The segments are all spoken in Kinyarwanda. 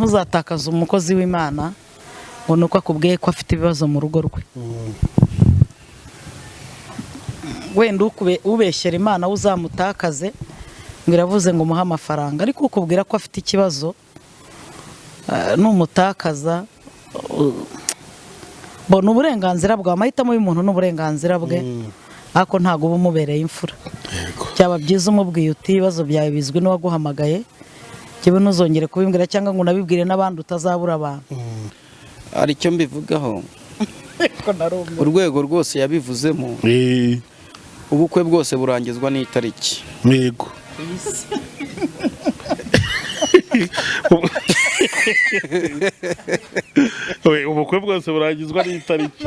Ntuzatakaze umukozi w'Imana ngo ni uko akubwiye ko afite ibibazo mu rugo rwe. Wenda ubeshyera Imana we uzamutakaze ngo iravuze ngo umuhe amafaranga, ariko ukubwira ko afite ikibazo, numutakaza, bona uburenganzira bwawe. Amahitamo y'umuntu ni uburenganzira bwe, ariko ntabwo uba umubereye imfura. Byaba byiza umubwiye uti: "Ibibazo byawe bizwi n'uwaguhamagaye, njyewe ntuzongere kubimbwira cyangwa ngo unabibwire n'abandi, utazabura abantu." Hari icyo mbivugaho. Urwego rwose yabivuzemo, ubukwe bwose burangizwa n'itariki. We, ubukwe bwose burangizwa n'itariki.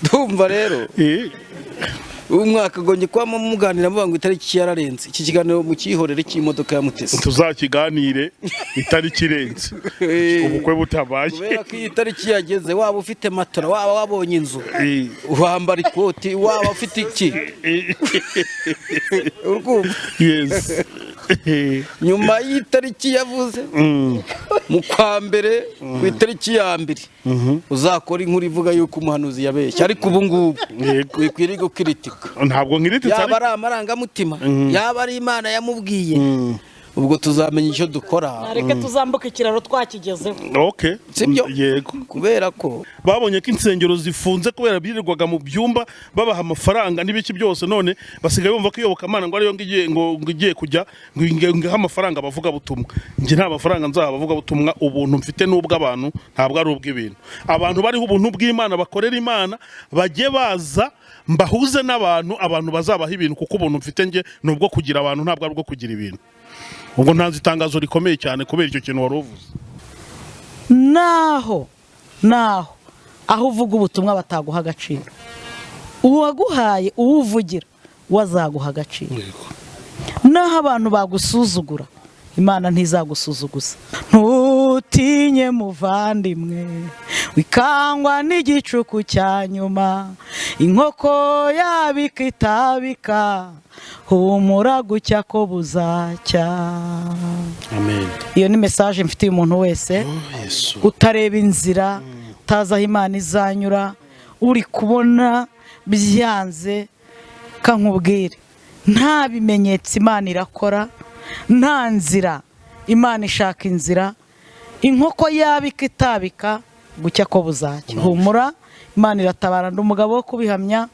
Ndumva rero uyu mwaka gombye kuba muganira muvuga ngo itariki yararenze. Iki kiganiro mukihorere cy'imodoka ya Mutesi. Tuzakiganire itariki irenze, ubukwe butabaye. Kubera ko iyi tariki yageze, waba ufite matora, waba wabonye inzu, wambara ikoti, waba ufite iki, urumva? Yes. Nyuma y'itariki yavuze mu kwa mbere ku itariki ya 1, uzakora inkuru ivuga yuko umuhanuzi yabeshye, ariko ubu ngubu wikwiriye gukiritika. Ntabwo nkirititse. Yaba ari amarangamutima, yaba ari Imana yamubwiye, ubwo tuzamenya icyo dukora. Reka tuzambuke ikiraro twakigezeho. Okay. Sibyo? Yego. Kubera ko babonye ko insengero zifunze kubera birirwaga mu byumba babaha amafaranga n'ibiki byose, none basigaye bumva ko iyobokamana ngo ariyo ngo igiye kujya ngo ihe amafaranga abavugabutumwa. Njye nta mafaranga nzaha abavugabutumwa. Ubuntu mfite n'ubw'abantu, ntabwo ari ubw'ibintu. Abantu bariho ubuntu bw'Imana, bakorera Imana, bajye baza mbahuze n'abantu, abantu bazabaha ibintu, kuko ubuntu mfite njye ni ubwo kugira abantu, ntabwo ari ubwo kugira ibintu. Ubwo ntanze itangazo rikomeye cyane kubera icyo kintu wari uvuze. Naho aho uvuga ubutumwa bataguha agaciro, uwaguhaye uwuvugira we azaguha agaciro. Naho abantu bagusuzugura, Imana ntizagusuzuguza. Ntutinye muvandimwe, wikangwa n'igicuku cya nyuma, inkoko yabika itabika, humura gucya ko buzacya. Amen. Iyo ni message mfitiye umuntu wese Yesu. utareba inzira, utazi aho Imana izanyura, uri kubona byanze. Kankubwire, nta bimenyetso Imana irakora, nta nzira Imana ishaka inzira. Inkoko yabika itabika, gucya ko buzacya, humura, Imana iratabara. Ndi umugabo wo kubihamya.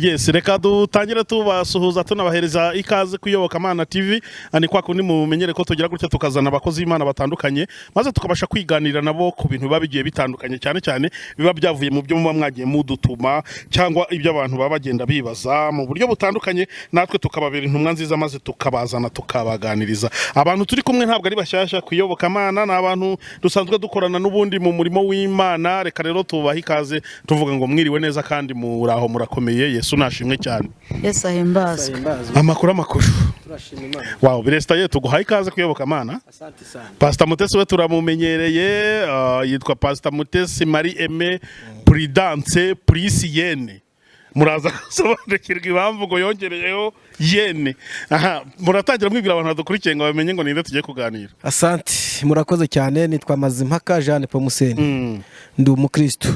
Yes, reka dutangire tubasuhuza, tunabahereza ikaze ku Iyobokamana TV. Ni kwa kundi mumenyere ko tugira gutya tukazana abakozi b'Imana batandukanye, maze tukabasha kwiganirira nabo ku bintu biba bigiye bitandukanye, cyane cyane biba byavuye mu byo muba mwagiye mudutuma cyangwa ibyo abantu baba bagenda bibaza mu buryo butandukanye, natwe tukababera intumwa nziza maze tukabazana tukabaganiriza. Abantu turi kumwe ntabwo ari bashyashya ku Iyobokamana, ni abantu dusanzwe dukorana n'ubundi mu murimo w'Imana. Reka rero tubahe ikaze tuvuga ngo mwiriwe neza kandi muraho murakomeye. Yesu nashimwe cyane. Yesu ahimbazwe. Amakuru, amakuru? Turashima Imana. Wow, Biresita, tuguhaye ikaze ku Iyobokamana. Asante sana. Pastor Mutesi we turamumenyereye, yitwa Pastor Mutesi Marie Aimée Prudence Prisiyene. Muraza gusobanukirwa impamvu ngo yongereyeho yene. Aha muratangira mwibwira abantu badukurikiye ngo bamenye ngo ninde tugiye kuganira. Asante, murakoze cyane. Nitwa Mazimpaka Jeanne Pomuseni, ndi umukristo.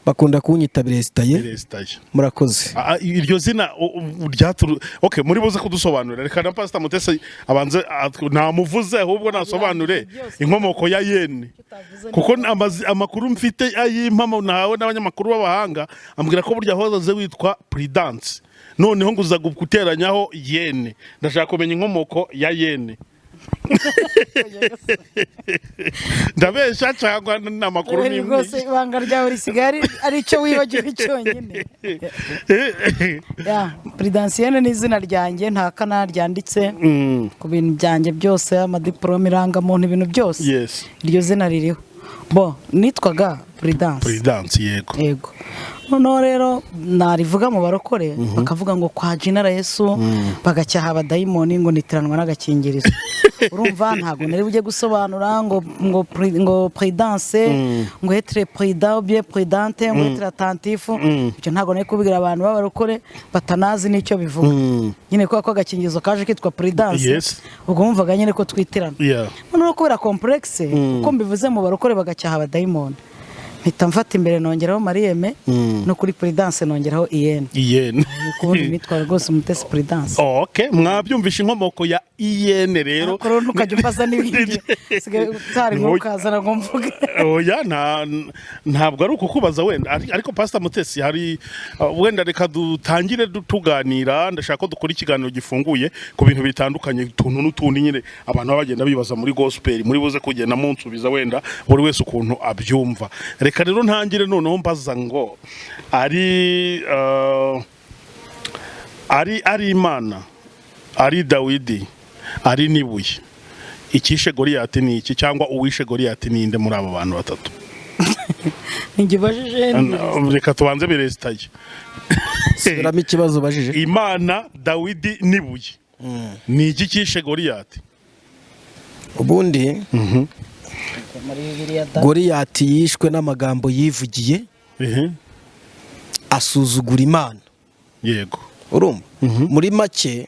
Bakunda kunyita Biresitaye. Biresitaye. Murakoze. Iryo zina ryaturu, okay, muri buze kudusobanurira. Reka na Pastor Mutesi abanze, namuvuze, ahubwo nasobanure inkomoko ya yene, kuko amakuru mfite ay'impamo nahawe n'abanyamakuru b'abahanga ambwira ko burya hozaze witwa Prudence, noneho ngo uza guteranyaho yene. Ndashaka kumenya inkomoko ya yene. Ndabeshya cyangwa ni amakuru ni Rwose ibanga ryawe risigaye ari icyo wibagiwe cyonyine. Ya Prudentienne ni izina ryanjye, nta kana ryanditse ku bintu byanjye byose, amadiporome, irangamuntu, ibintu byose. Iryo zina ririho. Bo nitwaga Prudence. Prudence, yego. Yego. Noneho rero narivuga mu barokore bakavuga ngo kwa Jinara Yesu, bagacyaha abadayimoni ngo nitiranwa n'agakingirizo. Urumva, ntabwo nari bujye gusobanura ngo prudence, ngo être prudent ou bien prudente, ngo être attentif. Ibyo ntabwo nari kubibwira abantu b'abarokore batanazi n'icyo bivuga nyine, kubera ko agakingirizo kaje kitwa prudence. Ubwo wumvaga nyine ko twitirana. Noneho kubera complexe, uko mbivuze mu barokore bagacyaha abadayimoni, mpita mfata imbere nongeraho Marieme, no kuri prudence nongeraho iyene. Iyene. Kubundi nitwa rwose Umutesi Prudence. Okay, mwabyumvisha inkomoko ya iyene rero. Ariko rero ntukajya umbaza n'ibindi, sigaye utari nk'ukazana ngo mvuge. Oya, ntabwo ari ukukubaza wenda. Ariko Pastor Mutesi, hari wenda reka dutangire tuganira. Ndashaka ko dukora ikiganiro gifunguye ku bintu bitandukanye, utuntu n'utundi nyine abantu baba bagenda bibaza muri gospel, muri buze kugenda munsubiza wenda buri wese ukuntu abyumva. Reka rero ntangire noneho mbaza ngo ari Imana, ari Dawidi, ari n'ibuye, icyishe Goliyati ni iki? Cyangwa uwishe Goliyati ni inde muri abo bantu batatu? Ntigibajije. Reka tubanze biresitaye. Subiramo ikibazo ubajije. Imana, Dawidi n'ibuye, ni iki cyishe Goliyati? Ubundi muri Bibiliya da. Goriyati yishwe n'amagambo yivugiye, asuzugura Imana. Urumva, muri make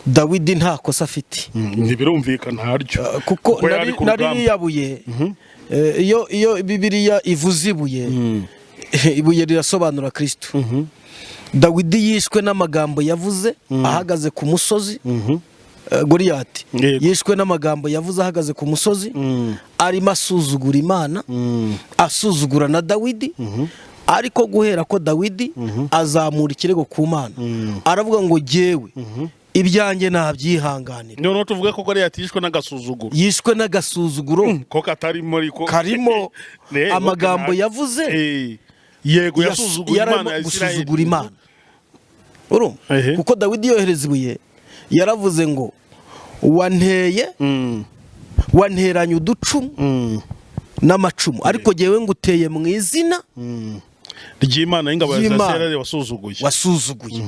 Dawidi nta kosa afite. Ntibirumvikana haryo. Kuko yari ku nari rugamba. Ririya buye, iyo Bibiliya ivuze ibuye, ibuye rirasobanura Kristo. Dawidi yishwe n'amagambo yavuze ahagaze ku musozi. Goliyati yishwe n'amagambo yavuze ahagaze ku musozi, arimo asuzugura Imana, asuzugura na Dawidi. Ariko guhera ko Dawidi azamura ikirego ku Mana, aravuga ngo jyewe ibyanjye nabyihanganira. Noneho tuvuge ko Goliyati yishwe n'agasuzuguro? Yishwe n'agasuzuguro. Ko katarimo ariko. Karimo amagambo yavuze. Yego, yasuzuguye yararimo Imana ya Isirayeli. Gusuzugura Imana, urumva? Kuko Dawidi yohereza ibuye, yaravuze ngo wanteye, wanteranye uducumu n'amacumu, ariko jyewe nguteye mu izina ry'Imana y'ingabo ya ry'Imana. Isirayeli wasuzuguye. Wasuzuguye.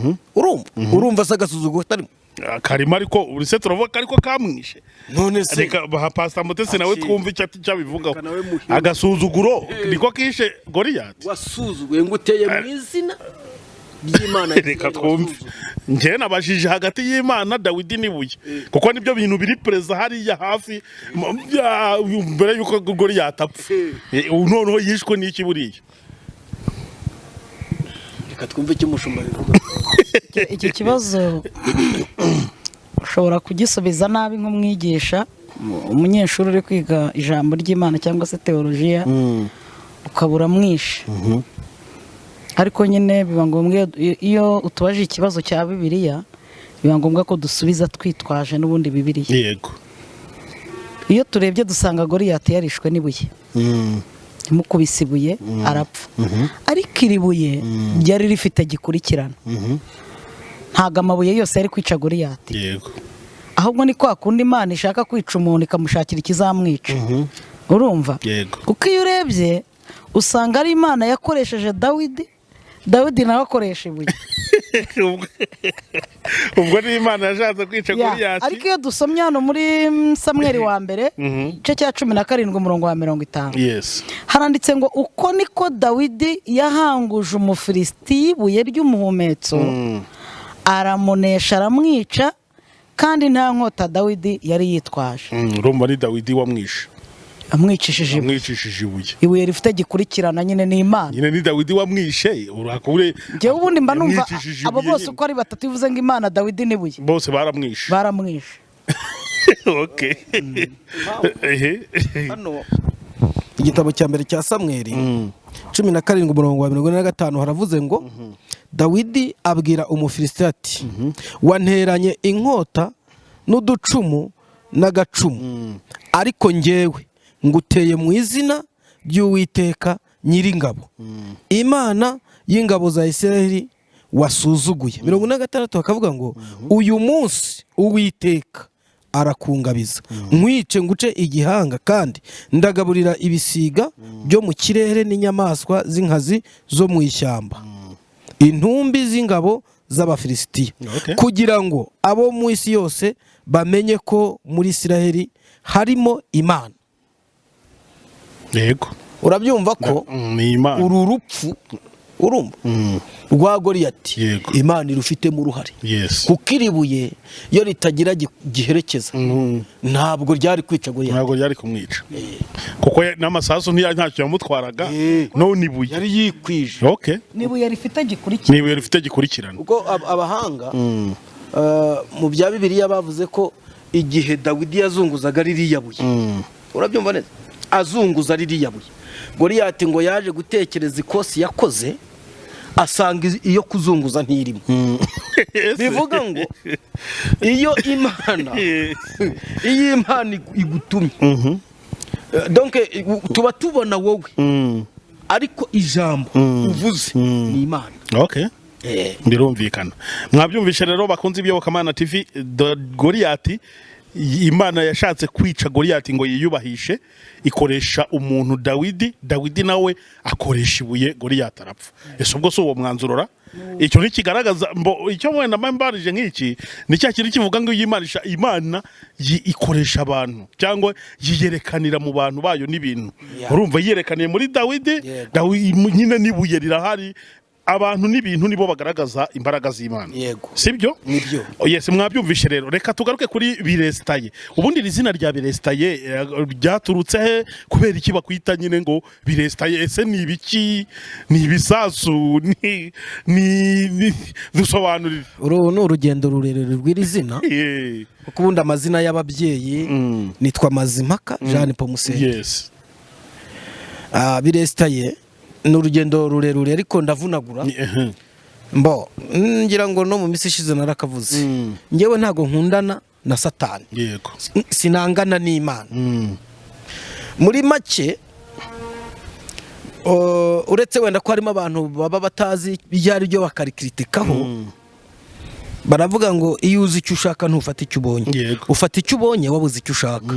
Urumva se agasuzuguro katarimo? Ah, karimo, ariko uretse turavuga ko ariko kamwishe. None se Reka baha Pastor Mutesi nawe Akira. twumve icyo abivugaho. Reka nawe muhire. Agasuzuguro niko kishe Goliyati? Wasuzuguye, nguteye mu izina ry'Imana. Reka twumve. Njyewe nabajije hagati y'Imana, Dawidi n'ibuye, kuko nibyo bintu biri perezida hariya hafi mbere y'uko Goliyati apfa. Ubu noneho yishwe n'iki buriya? Reka twumve icyo umushumba bivuga. Iki kibazo ushobora kugisubiza nabi nk'umwigisha, umunyeshuri uri kwiga ijambo ry'Imana cyangwa se teolojiya, ukabura mwishe. Ariko nyine biba ngombwa iyo utubajije ikibazo cya Bibiliya, biba ngombwa ko dusubiza twitwaje n'ubundi Bibiliya. Iyo turebye dusanga Goliyati yarishwe n'ibuye, imukubise ibuye arapfa. Ariko iri buye ryari rifite gikurikirana. Ntabwo amabuye yose yari kwica Goliyati. Ahubwo ni kwa kundi Imana ishaka kwica umuntu ikamushakira ikizamwica, urumva? Yego. Kuko iyo urebye usanga ari Imana yakoresheje Dawidi, Dawidi nawe akoresha ibuye. Ubwo ni Imana yashatse kwica Goliyati. Ariko iyo dusomye hano muri Samweli wa mbere, igice cya 17, umurongo wa 50, haranditse ngo uko niko Dawidi yahanguje Umufilisiti ibuye ry'umuhumetso, aramunesha, aramwica, kandi nta nkota Dawidi yari yitwaje. Urumva ni Dawidi wamwishe. Amwicishije ibuye. Amwicishije ibuye. Ibuye rifite gikurikirana nyine, ni Imana. Nyine ni Dawidi wamwishe, urakure. Njyewe ubundi mba numva Yamwicishije abo ibuye bose nyine. uko ari batatu, bivuze ngo Imana, Dawidi n'ibuye, bose baramwishe. Baramwishe. Okay. Ehe. Hano igitabo cya mbere cya Samweli 17, umurongo wa 45, haravuze ngo Dawidi abwira Umufilisitiya ati wanteranye inkota n'uducumu n'agacumu, ariko njyewe nguteye mu izina ry'Uwiteka Nyiringabo, Imana y'ingabo za Isiraheli wasuzuguye. 46 bakavuga ngo uyu munsi Uwiteka arakungabiza, nkwice nguce igihanga, kandi ndagaburira ibisiga byo mu kirere n'inyamaswa z'inkazi zo mu ishyamba intumbi z'ingabo. z'Abafilisitiya, kugira ngo abo mu isi yose bamenye ko muri Isiraheli harimo Imana. Urabyumva ko Ni Imana. uru rupfu, urumva, rwa Goriyati, Imana irufitemo uruhare, kuko iri buye iyo ritagira giherekeza ntabwo ryari kwica Goriyati. Ntabwo ryari kumwica, kuko n'amasasu ntacyo yamutwaraga. None ibuye Yari yikwije. N'ibuye rifite gikurikira. Ni ibuye rifite gikurikirana. Kuko abahanga mu bya Bibiliya bavuze ko igihe Dawidi yazunguzaga ririya buye, urabyumva neza, azunguza ririya buye, Goriyati ngo yaje gutekereza ikosi yakoze, asanga iyo kuzunguza ntirimo. Bivuga ngo iyo Imana igutumye, donc tuba tubona wowe, ariko ijambo uvuze ni Imana. Birumvikana, mwabyumvishe rero bakunze Iyobokamana TV. Goriyati, Imana yashatse kwica Goriyati ngo yiyubahishe, ikoresha umuntu Dawidi. Dawidi nawe akoresha ibuye, Goriyati arapfa. Ese ubwo si uwo mwanzuro ra? Icyo ntikigaragaza mbo icyo wenda mbarije nk'iki ni cya kintu kivuga ngo iyo Imana Imana ikoresha abantu cyangwa yiyerekanira mu bantu bayo n'ibintu. Urumva yiyerekaniye muri Dawidi. Dawidi nyine n'ibuye rirahari, abantu n'ibintu nibo bagaragaza imbaraga z'Imana. Sibyo? Nibyo. Oh, yes, mwabyumvishe rero. Reka tugaruke kuri Biresitaye. Ubundi iri zina rya Biresitaye ryaturutse he? Kubera iki bakwita nyine ngo Biresitaye? Ese ni ibiki? Ni ibisasu? Ni dusobanurire. Uru ni urugendo rurerure rw'iri zina, kuko ubundi amazina y'ababyeyi nitwa Mazimpaka Jeanne Pomuseni. Biresitaye ni urugendo rurerure, ariko ndavunagura. Mbo ngira ngo no mu minsi ishize narakavuze, ngewe ntabwo nkundana na Satani. Sinangana n'Imana. Muri make, uretse wenda ko harimo abantu baba batazi ibyo ari byo bakarikritikaho, baravuga ngo iyo uzi icyo ushaka ntufata icyo ubonye. Ufata icyo ubonye wabuze icyo ushaka.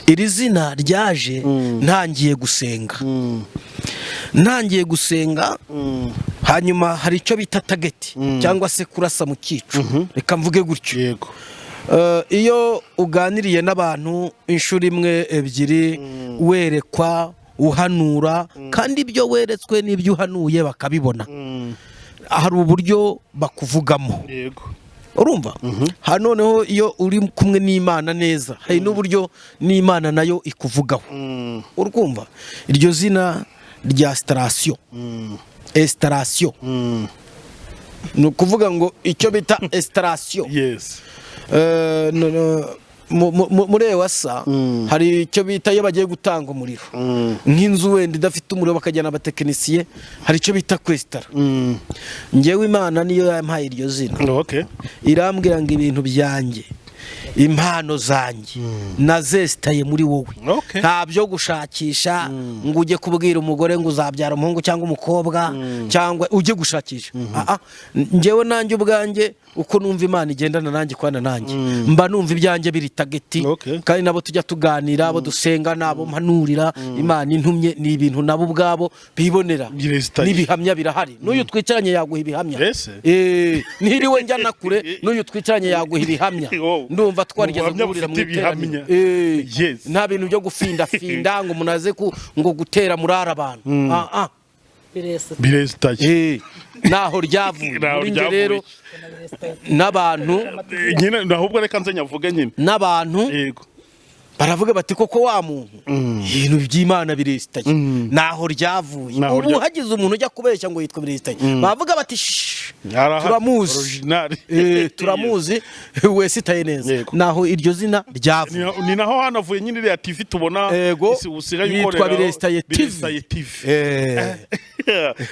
Iri zina ryaje ntangiye gusenga. Ntangiye gusenga, hanyuma hari icyo bita target cyangwa se kurasa mu cyico, reka mvuge gutyo. Iyo uganiriye n'abantu inshuro imwe, ebyiri, werekwa, uhanura, kandi ibyo weretswe n'ibyo uhanuye bakabibona, hari uburyo bakuvugamo. Urumva, ha noneho iyo uri kumwe n'Imana neza, hari n'uburyo n'Imana nayo ikuvugaho. Urumva iryo zina rya sitarasiyo, esitarasiyo, ni ukuvuga ngo icyo bita esitarasiyo, no, muri EWASA hari icyo bita iyo bagiye gutanga umuriro, nk'inzu wenda idafite umuriro, bakajyana abatekinisiye, hari icyo bita kwesitara. Ngewe Imana niyo yampaye iryo zina. Irambwira ngo ibintu byanjye, impano zanjye nazesitaye muri wowe. Nta byo gushakisha ngo ujye kubwira umugore ngo uzabyara umuhungu cyangwa umukobwa, cyangwa ujye gushakisha. Ah, ah. Njyewe nanjye ubwanjye, uko numva Imana igendana nanjye, kwana nanjye, mba numva ibyanjye biri target. Kandi nabo tujya tuganira, abo dusenga, nabo mpanurira, Imana intumye, ni ibintu nabo ubwabo bibonera. Biresitaye. N'ibihamya birahari, n'uyu twicaranye yaguha ibihamya. Ese? Ntiriwe njya na kure, n'uyu twicaranye yaguha ibihamya. Wow. Ndumva twarigeze Ubuhamya guhurira mu bufite iteraniro. ibihamya. Nta bintu byo gufindafinda ngo umuntu aze ngo gutera murara abantu. Ah, ah. Biresitaye. Naho ryavuye. Naho Muri njye ryavuye. rero n'abantu Nyine ahubwo reka nze nyavuge nyine. N'abantu baravuga bati: "Koko wa muntu, ibintu by'Imana biresitaye." Naho ryavuye. Naho Ubu hagize umuntu ujya kubeshya ngo yitwa Biresitaye, bavuga bati: "Shh, Arahari. turamuzi." Original. Turamuzi wesitaye neza. Naho iryo zina ryavuye. Ni naho hanavuye nyine iriya TV tubona. Usigaye Yitwa ukoreraho. Biresitaye TV. Biresitaye TV.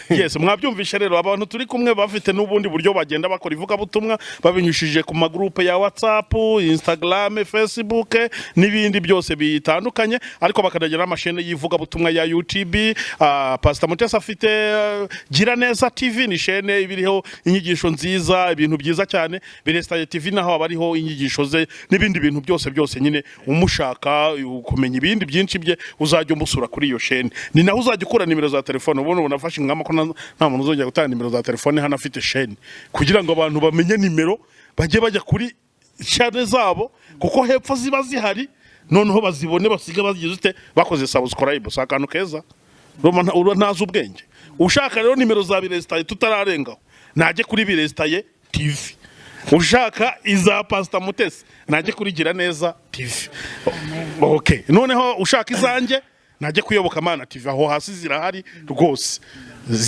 Yes, mwabyumvishe rero, abantu turi kumwe bafite n'ubundi buryo bagenda bakora ivugabutumwa babinyujije ku magurupe ya WhatsApp, Instagram, Facebook n'ibindi byose bitandukanye, ariko bakanagira n'amashene y'ivugabutumwa ya YouTube. Pastor Mutesi afite Gira Neza TV, ni shene ibiriho inyigisho nziza, ibintu byiza cyane. Biresitaye TV naho haba hariho inyigisho ze n'ibindi bintu byose byose. Nyine umushaka kumenya ibindi byinshi bye, uzajya umusura kuri iyo shene, ni naho uzajya ukura nimero za telefone ubundi unafashe. Nafashe ingamba ko nta muntu uzongera gutanga nimero za telefone hano afite sheni, kugira ngo abantu bamenye nimero, bajye bajya kuri chaîne zabo, kuko hepfo ziba zihari, noneho bazibone, basige bagize ute, bakoze subscribe. Si akantu keza? Urumva ntazi ubwenge. Ushaka rero nimero za Biresitaye, tutararengaho, najye kuri Biresitaye TV. Ushaka iza Pasita Mutesi, najye kuri Gira Neza TV. Okay, noneho ushaka izanjye, najye kuyoboka Mana TV, aho hasi zirahari rwose.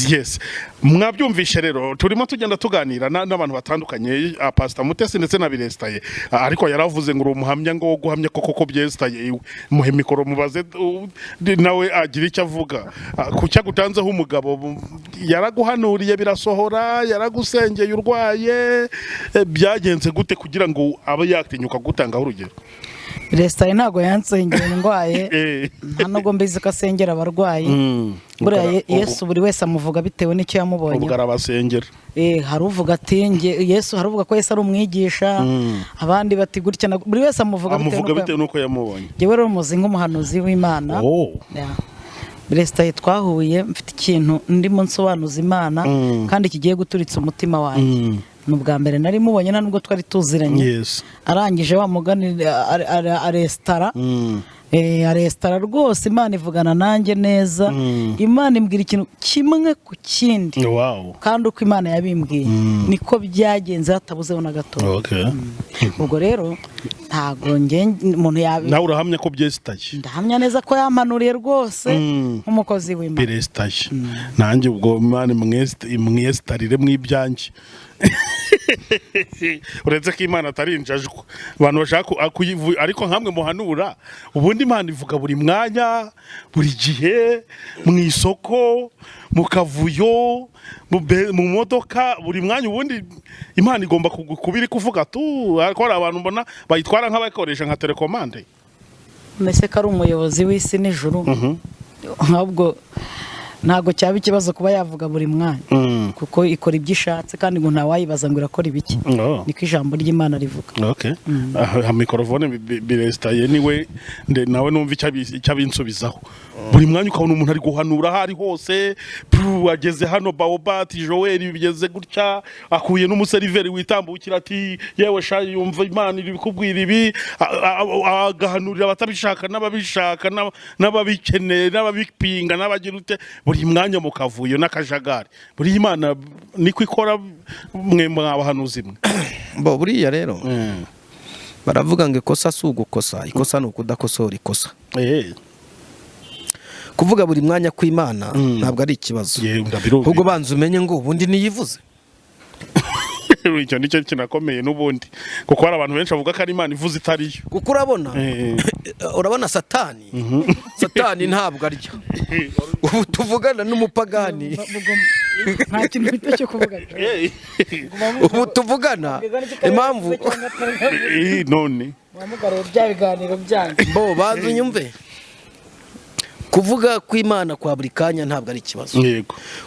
Yes, mwabyumvishe rero, turimo tugenda tuganira n'abantu batandukanye, Pasita Mutesi ndetse na Biresitaye. Ariko yaravuze ngo uri umuhamya, ngo wo guhamya ko koko byesitaye iwe. Muhe mikoro mubaze, nawe agira icyo avuga. Ku cyo agutanzeho umugabo, yaraguhanuriye birasohora, yaragusengeye urwaye, byagenze gute kugira ngo abe yatinyuka gutangaho urugero? Resitaye ntabwo yansengeye ndwaye. Nta nubwo mbizi ko asengera abarwayi. Buriya Yesu buri wese amuvuga bitewe n'icyo yamubonye. Ubwo arabasengera. Hari uvuga ati Yesu, hari uvuga ko Yesu ari umwigisha, abandi bati gutya buri wese amuvuga bitewe amuvuga n'uko bitewe n'uko yamubonye. Njyewe rero muzi nk'umuhanuzi w'Imana. Ya. Resitaye twahuye mfite ikintu ndimo nsobanuza Imana kandi kigiye guturitsa umutima wanjye. Ni ubwa mbere nari mubonye, nta nubwo twari tuziranye. Arangije wa mugani aresitara. Aresitara rwose, Imana ivugana nanjye neza. Imana imbwira ikintu kimwe ku kindi. Kandi uko Imana yabimbwiye niko byagenze, hatabuzeho na gato. Ubwo rero ntabwo njye umuntu yabi Nawe urahamya ko byesitaye? Ndahamya neza ko yampanuriye rwose nk'umukozi w'Imana. Biresitaye. Nanjye ubwo Imana imwesitarire mu ibyanjye, uretse ko Imana atari injajwa, abantu bashaka ariko nkamwe muhanura, ubundi Imana ivuga buri mwanya, buri gihe, mu isoko, mu kavuyo, mu modoka, buri mwanya. Ubundi Imana igomba kuba iri kuvuga tu, ariko hari abantu mbona bayitwara nk'abayikoresha nka télécommande. Mbese ko ari umuyobozi w'isi n'ijuru, ahubwo ntabwo cyaba ikibazo kuba yavuga buri mwanya, kuko ikora ibyo ishatse, kandi ngo ntawayibaza ngo irakora ibiki. Niko ijambo ry'Imana rivuga. Okay. Aha mikorofone biresitaye niwe nawe numva icyo abinsubizaho. Buri mwanya ukabona umuntu ari guhanura aho ari hose, pru, ageze hano Baobab, Joel bigeze gutya, akuye n'umuseriveri witambukira ati: "Yewe sha, yumva Imana iri kubwira ibi." Agahanurira abatabishaka n'ababishaka, n'ababikeneye n'ababipinga n'abagira ute, buri mwanya mu kavuyo n'akajagari. Buri Imana niko ikora, mwe mwabahanuzi mwe? Bo buriya rero baravuga ngo ikosa si ugukosa, ikosa ni ukudakosora ikosa. Kuvuga buri mwanya kw'Imana ntabwo ari ikibazo. Yewe, ndabirumva. Ahubwo banza umenye ngo ubundi niyivuze. Icyo nicyo kinakomeye n'ubundi, kuko hari abantu benshi bavuga ko ari Imana ivuze itariyo. Kuko urabona, urabona Satani ntabwo arya. Ubu tuvugana n'umupagani. Nta kintu mfite cyo kuvuga. Ubu tuvugana impamvu None Wamugaruye bya biganiro byanyu. Bo banza unyumve, kuvuga kw'Imana kwa buri kanya ntabwo ari ikibazo,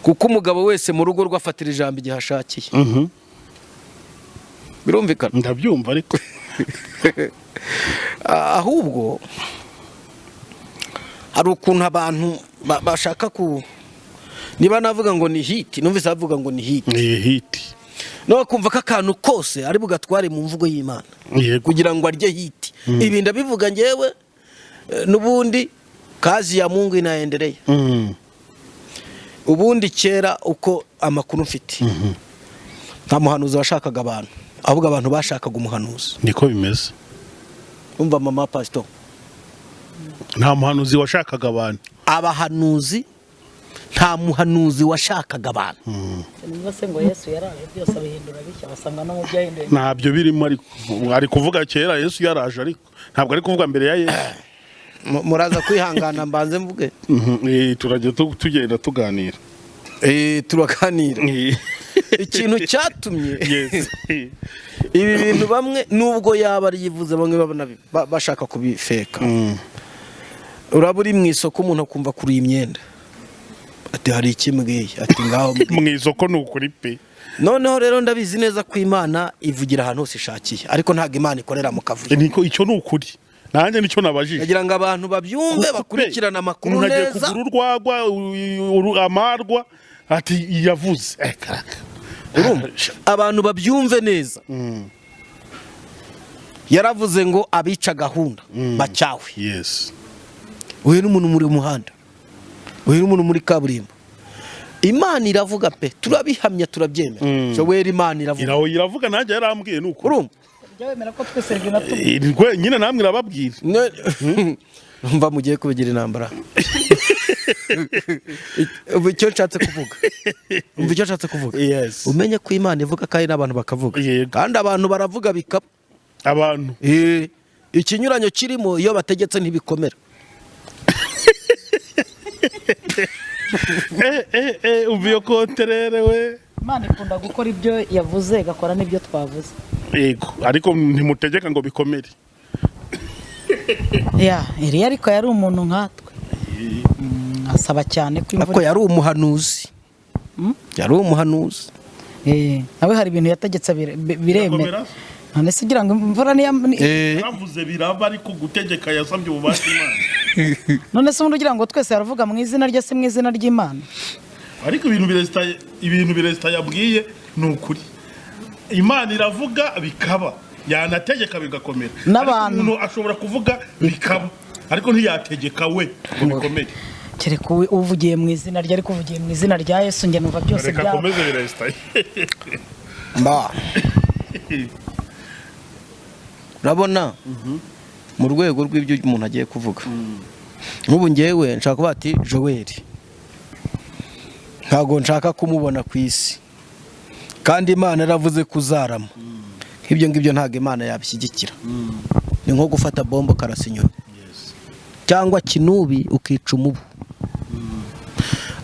kuko umugabo wese mu rugo rwe afatira ijambo igihe ashakiye. Birumvikana? Ndabyumva ariko. Ahubwo hari ukuntu abantu bashaka ku, niba navuga ngo ni hit, numvise bavuga ngo ni hit. Ni hit. No kumva ko akantu kose ari bugatware mu mvugo y'Imana kugira ngo arye hit. Ibi ndabivuga ngewe, n'ubundi kazi ya Mungu inaendelea. Ubundi kera, uko amakuru mfite, nta muhanuzi washakaga abantu, ahubwo abantu bashakaga umuhanuzi. Niko bimeze. Umva mama pastor. Nta muhanuzi washakaga abantu. Abahanuzi, nta muhanuzi washakaga abantu. Niba se ngo Yesu yaraje byose abihindura bishya, basanga no mu byo yahinduye. Ntabyo birimo, ariko ari kuvuga kera Yesu yaraje, ariko ntabwo ari kuvuga mbere ya Yesu. Muraza kwihangana mbanze mvuge. Turajya tugenda tuganira. Turaganira. Ikintu cyatumye ibi bintu bamwe, nubwo yaba ariyivuze, bamwe babona bashaka kubifeka. Uraba uri mu isoko, umuntu akumva kuri iyi myenda, ati: "Hari ikimbwiye", ati: "Ngaho mbwiye." Mu isoko ni ukuri pe. Noneho rero ndabizi neza ko Imana ivugira ahantu hose ishakiye, ariko ntabwo Imana ikorera mu kavuyo. Niko, icyo ni ukuri, nanjye nicyo nabajije. Ndagira ngo abantu babyumve, Kuko pe, bakurikirane amakuru umuntu agiye neza. kugura urwagwa, amarwa. Ati yavuze. Karaka. Urumva, abantu babyumve neza, yaravuze ngo abica gahunda bacyawe. Uyu n'umuntu muri muhanda, uyu n'umuntu muri kaburimbo, Imana iravuga pe, turabihamya, turabyemera. Joel, Imana iravuga. Iraho iravuga, nanjye yarambwiye nuko. Urumva? Jya wemera ko twese binatubwira. Nyine namwe irababwira. Mva mugiye kubigira intambara. Ubu icyo nshatse kuvuga, umva icyo nshatse kuvuga. Umenye ko Imana ivuga kandi n'abantu bakavuga. Kandi abantu baravuga bikaba. Abantu. Ikinyuranyo kirimo, iyo bategetse ntibikomera. Umva iyo konterere we. Imana ikunda gukora ibyo yavuze, igakora n'ibyo twavuze. Yego, ariko ntimutegeka ngo bikomere. Ya Eliya ariko yari umuntu nkatwe. Asaba cyane ko Ariko imvura yari umuhanuzi, yari umuhanuzi. Nawe hari ibintu yategetse biremera. Birakomera? None se ugira ngo imvura niya Yaravuze biraba, ariko gutegeka yasabye ububasha Imana. None se ubundi ugira ngo twese yaravuga mu izina rye, si mu izina ry'Imana? Ariko ibintu Perezida yabwiye ni ukuri, Imana iravuga bikaba, yanategeka bigakomera. N'abantu. Ariko umuntu ashobora kuvuga bikaba, ariko ntiyategeka we ngo bikomere. Kereka uvugiye mu izina rye, ariko uvugiye mu izina rya Yesu njye numva byose Reka byaba. akomeze Perezida. Mba urabona, mu rwego rw'ibyo umuntu agiye kuvuga, nk'ubu ngewe nshaka kuvuga ati Joel ntabwo nshaka kumubona ku isi, kandi Imana yaravuze kuzarama, nk'ibyo ngibyo ntabwo Imana yabishyigikira. Ni nko gufata bombo ukarasa inyoni, cyangwa kinubi ukica umubu.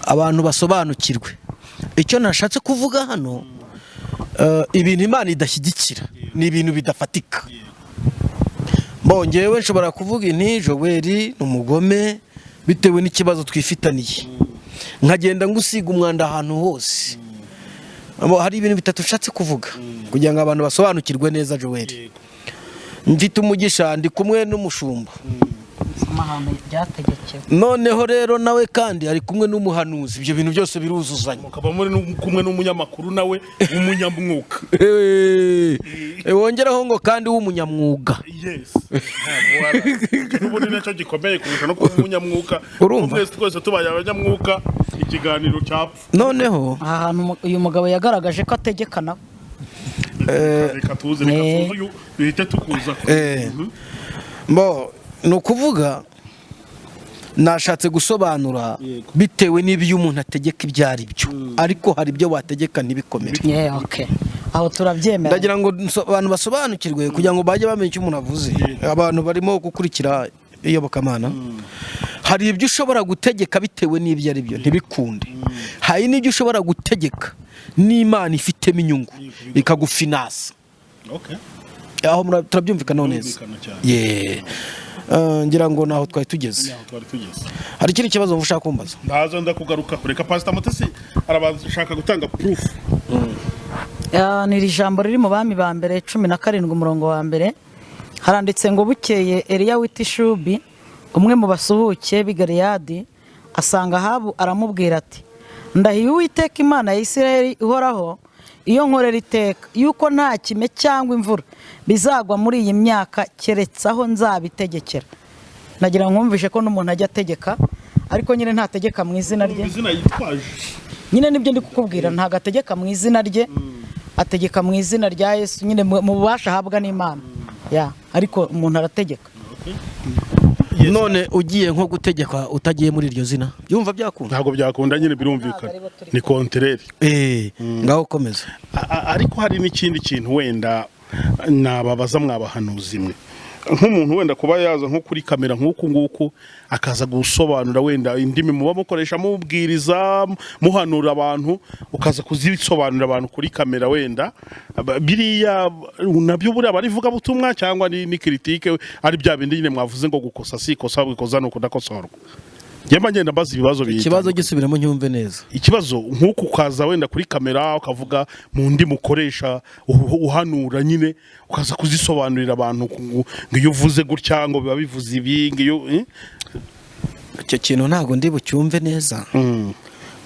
Abantu basobanukirwe icyo nashatse kuvuga hano. Ibintu Imana idashyigikira ni ibintu bidafatika. Bongewe nshobora kuvuga inti Joel ni umugome bitewe n'ikibazo twifitaniye, nkagenda ngusiga umwanda ahantu hose. Hari ibintu bitatu nshatse kuvuga kugira ngo abantu basobanukirwe neza. Joel, mfite umugisha, ndi kumwe n'umushumba. Soma ahantu byategekewe. Noneho rero nawe kandi ari kumwe n'umuhanuzi, ibyo bintu byose biruzuzanya. Mukaba muri kumwe n'umunyamakuru nawe w'umunyamwuka. Wongeraho ngo kandi w'umunyamwuga. Yes, n'ubundi nacyo gikomeye kurusha no kuba umunyamwuka. Urumva? Twese twese tubaye abanyamwuka, ikiganiro cyapfa. Noneho Aha hantu uyu mugabo yagaragaje ko ategeka nawe. Reka tuze, reka tuze uyu duhite tukuza. Bo ni ukuvuga nashatse gusobanura bitewe n'ibyo umuntu ategeka ibyo ari byo, ariko hari ibyo wategeka ntibikomere. Yeah, okay. Aho turabyemera. Ndagira ngo abantu basobanukirwe kugira ngo bajye bamenya icyo umuntu avuze. Abantu barimo gukurikira iyobokamana, hari ibyo ushobora gutegeka bitewe n'ibyo ari byo ntibikunde, hari n'ibyo ushobora gutegeka n'Imana ifitemo inyungu ikagufinasa. Aho turabyumvikanaho neza? Birumvikana cyane. Ye. Ngira ngo naho twari tugeze. Aho twari tugeze. Hari ikindi kibazo wumva ushaka kumbaza? Ndaza ndakugaruka. Reka Pastor Mutesi arabanza ashaka gutanga proof. Ni iri jambo riri mu Bami ba Mbere 17 umurongo wa mbere. Haranditse ngo: "Bukeye Eliya w'i Tishubi, umwe mu basuhuke b'i Galeyadi, asanga Ahabu aramubwira ati: 'Ndahiye Uwiteka Imana ya Isirayeli ihoraho, iyo nkorera iteka, yuko nta kime cyangwa imvura bizagwa muri iyi myaka keretse aho nzabitegekera.'" Nagira ngo nkumvishe ko n'umuntu ajya ategeka, ariko nyine ntategeka mu izina rye. Izina yitwaje. Nyine nibyo ndi kukubwira, ntabwo ategeka mu izina rye, ategeka mu izina rya Yesu nyine, mu bubasha ahabwa n'Imana ya, ariko umuntu arategeka. None ugiye nko gutegeka utagiye muri iryo zina, byumva byakunda? Ntabwo byakunda nyine, birumvikana. Ntabwo aribo turi. Ni kontereri. Ngaho komeza. Ariko hari n'ikindi kintu wenda nababaza mwabahanuzi mwe. Nk'umuntu wenda kuba yaza nko kuri kamera nk'uku nguku, akaza gusobanura wenda indimi muba mukoresha mubwiriza, muhanura abantu, ukaza kuzisobanurira abantu kuri kamera, wenda biriya nabyo buriya barivugabutumwa cyangwa ni critique, ari bya bindi nyine mwavuze ngo gukosa si ikosa, gukoza ni ukudakosorwa? Njye mba ngenda mbaza ibibazo Ikibazo bitandukanye. gisubiremo nyumve neza. Ikibazo, nk'uku ukaza wenda kuri kamera ukavuga mu ndimi ukoresha uhanura nyine, ukaza kuzisobanurira abantu ngo iyo uvuze gutya ngo biba bivuze ibi, ngo iyo Icyo kintu ntabwo ndi bucyumve neza.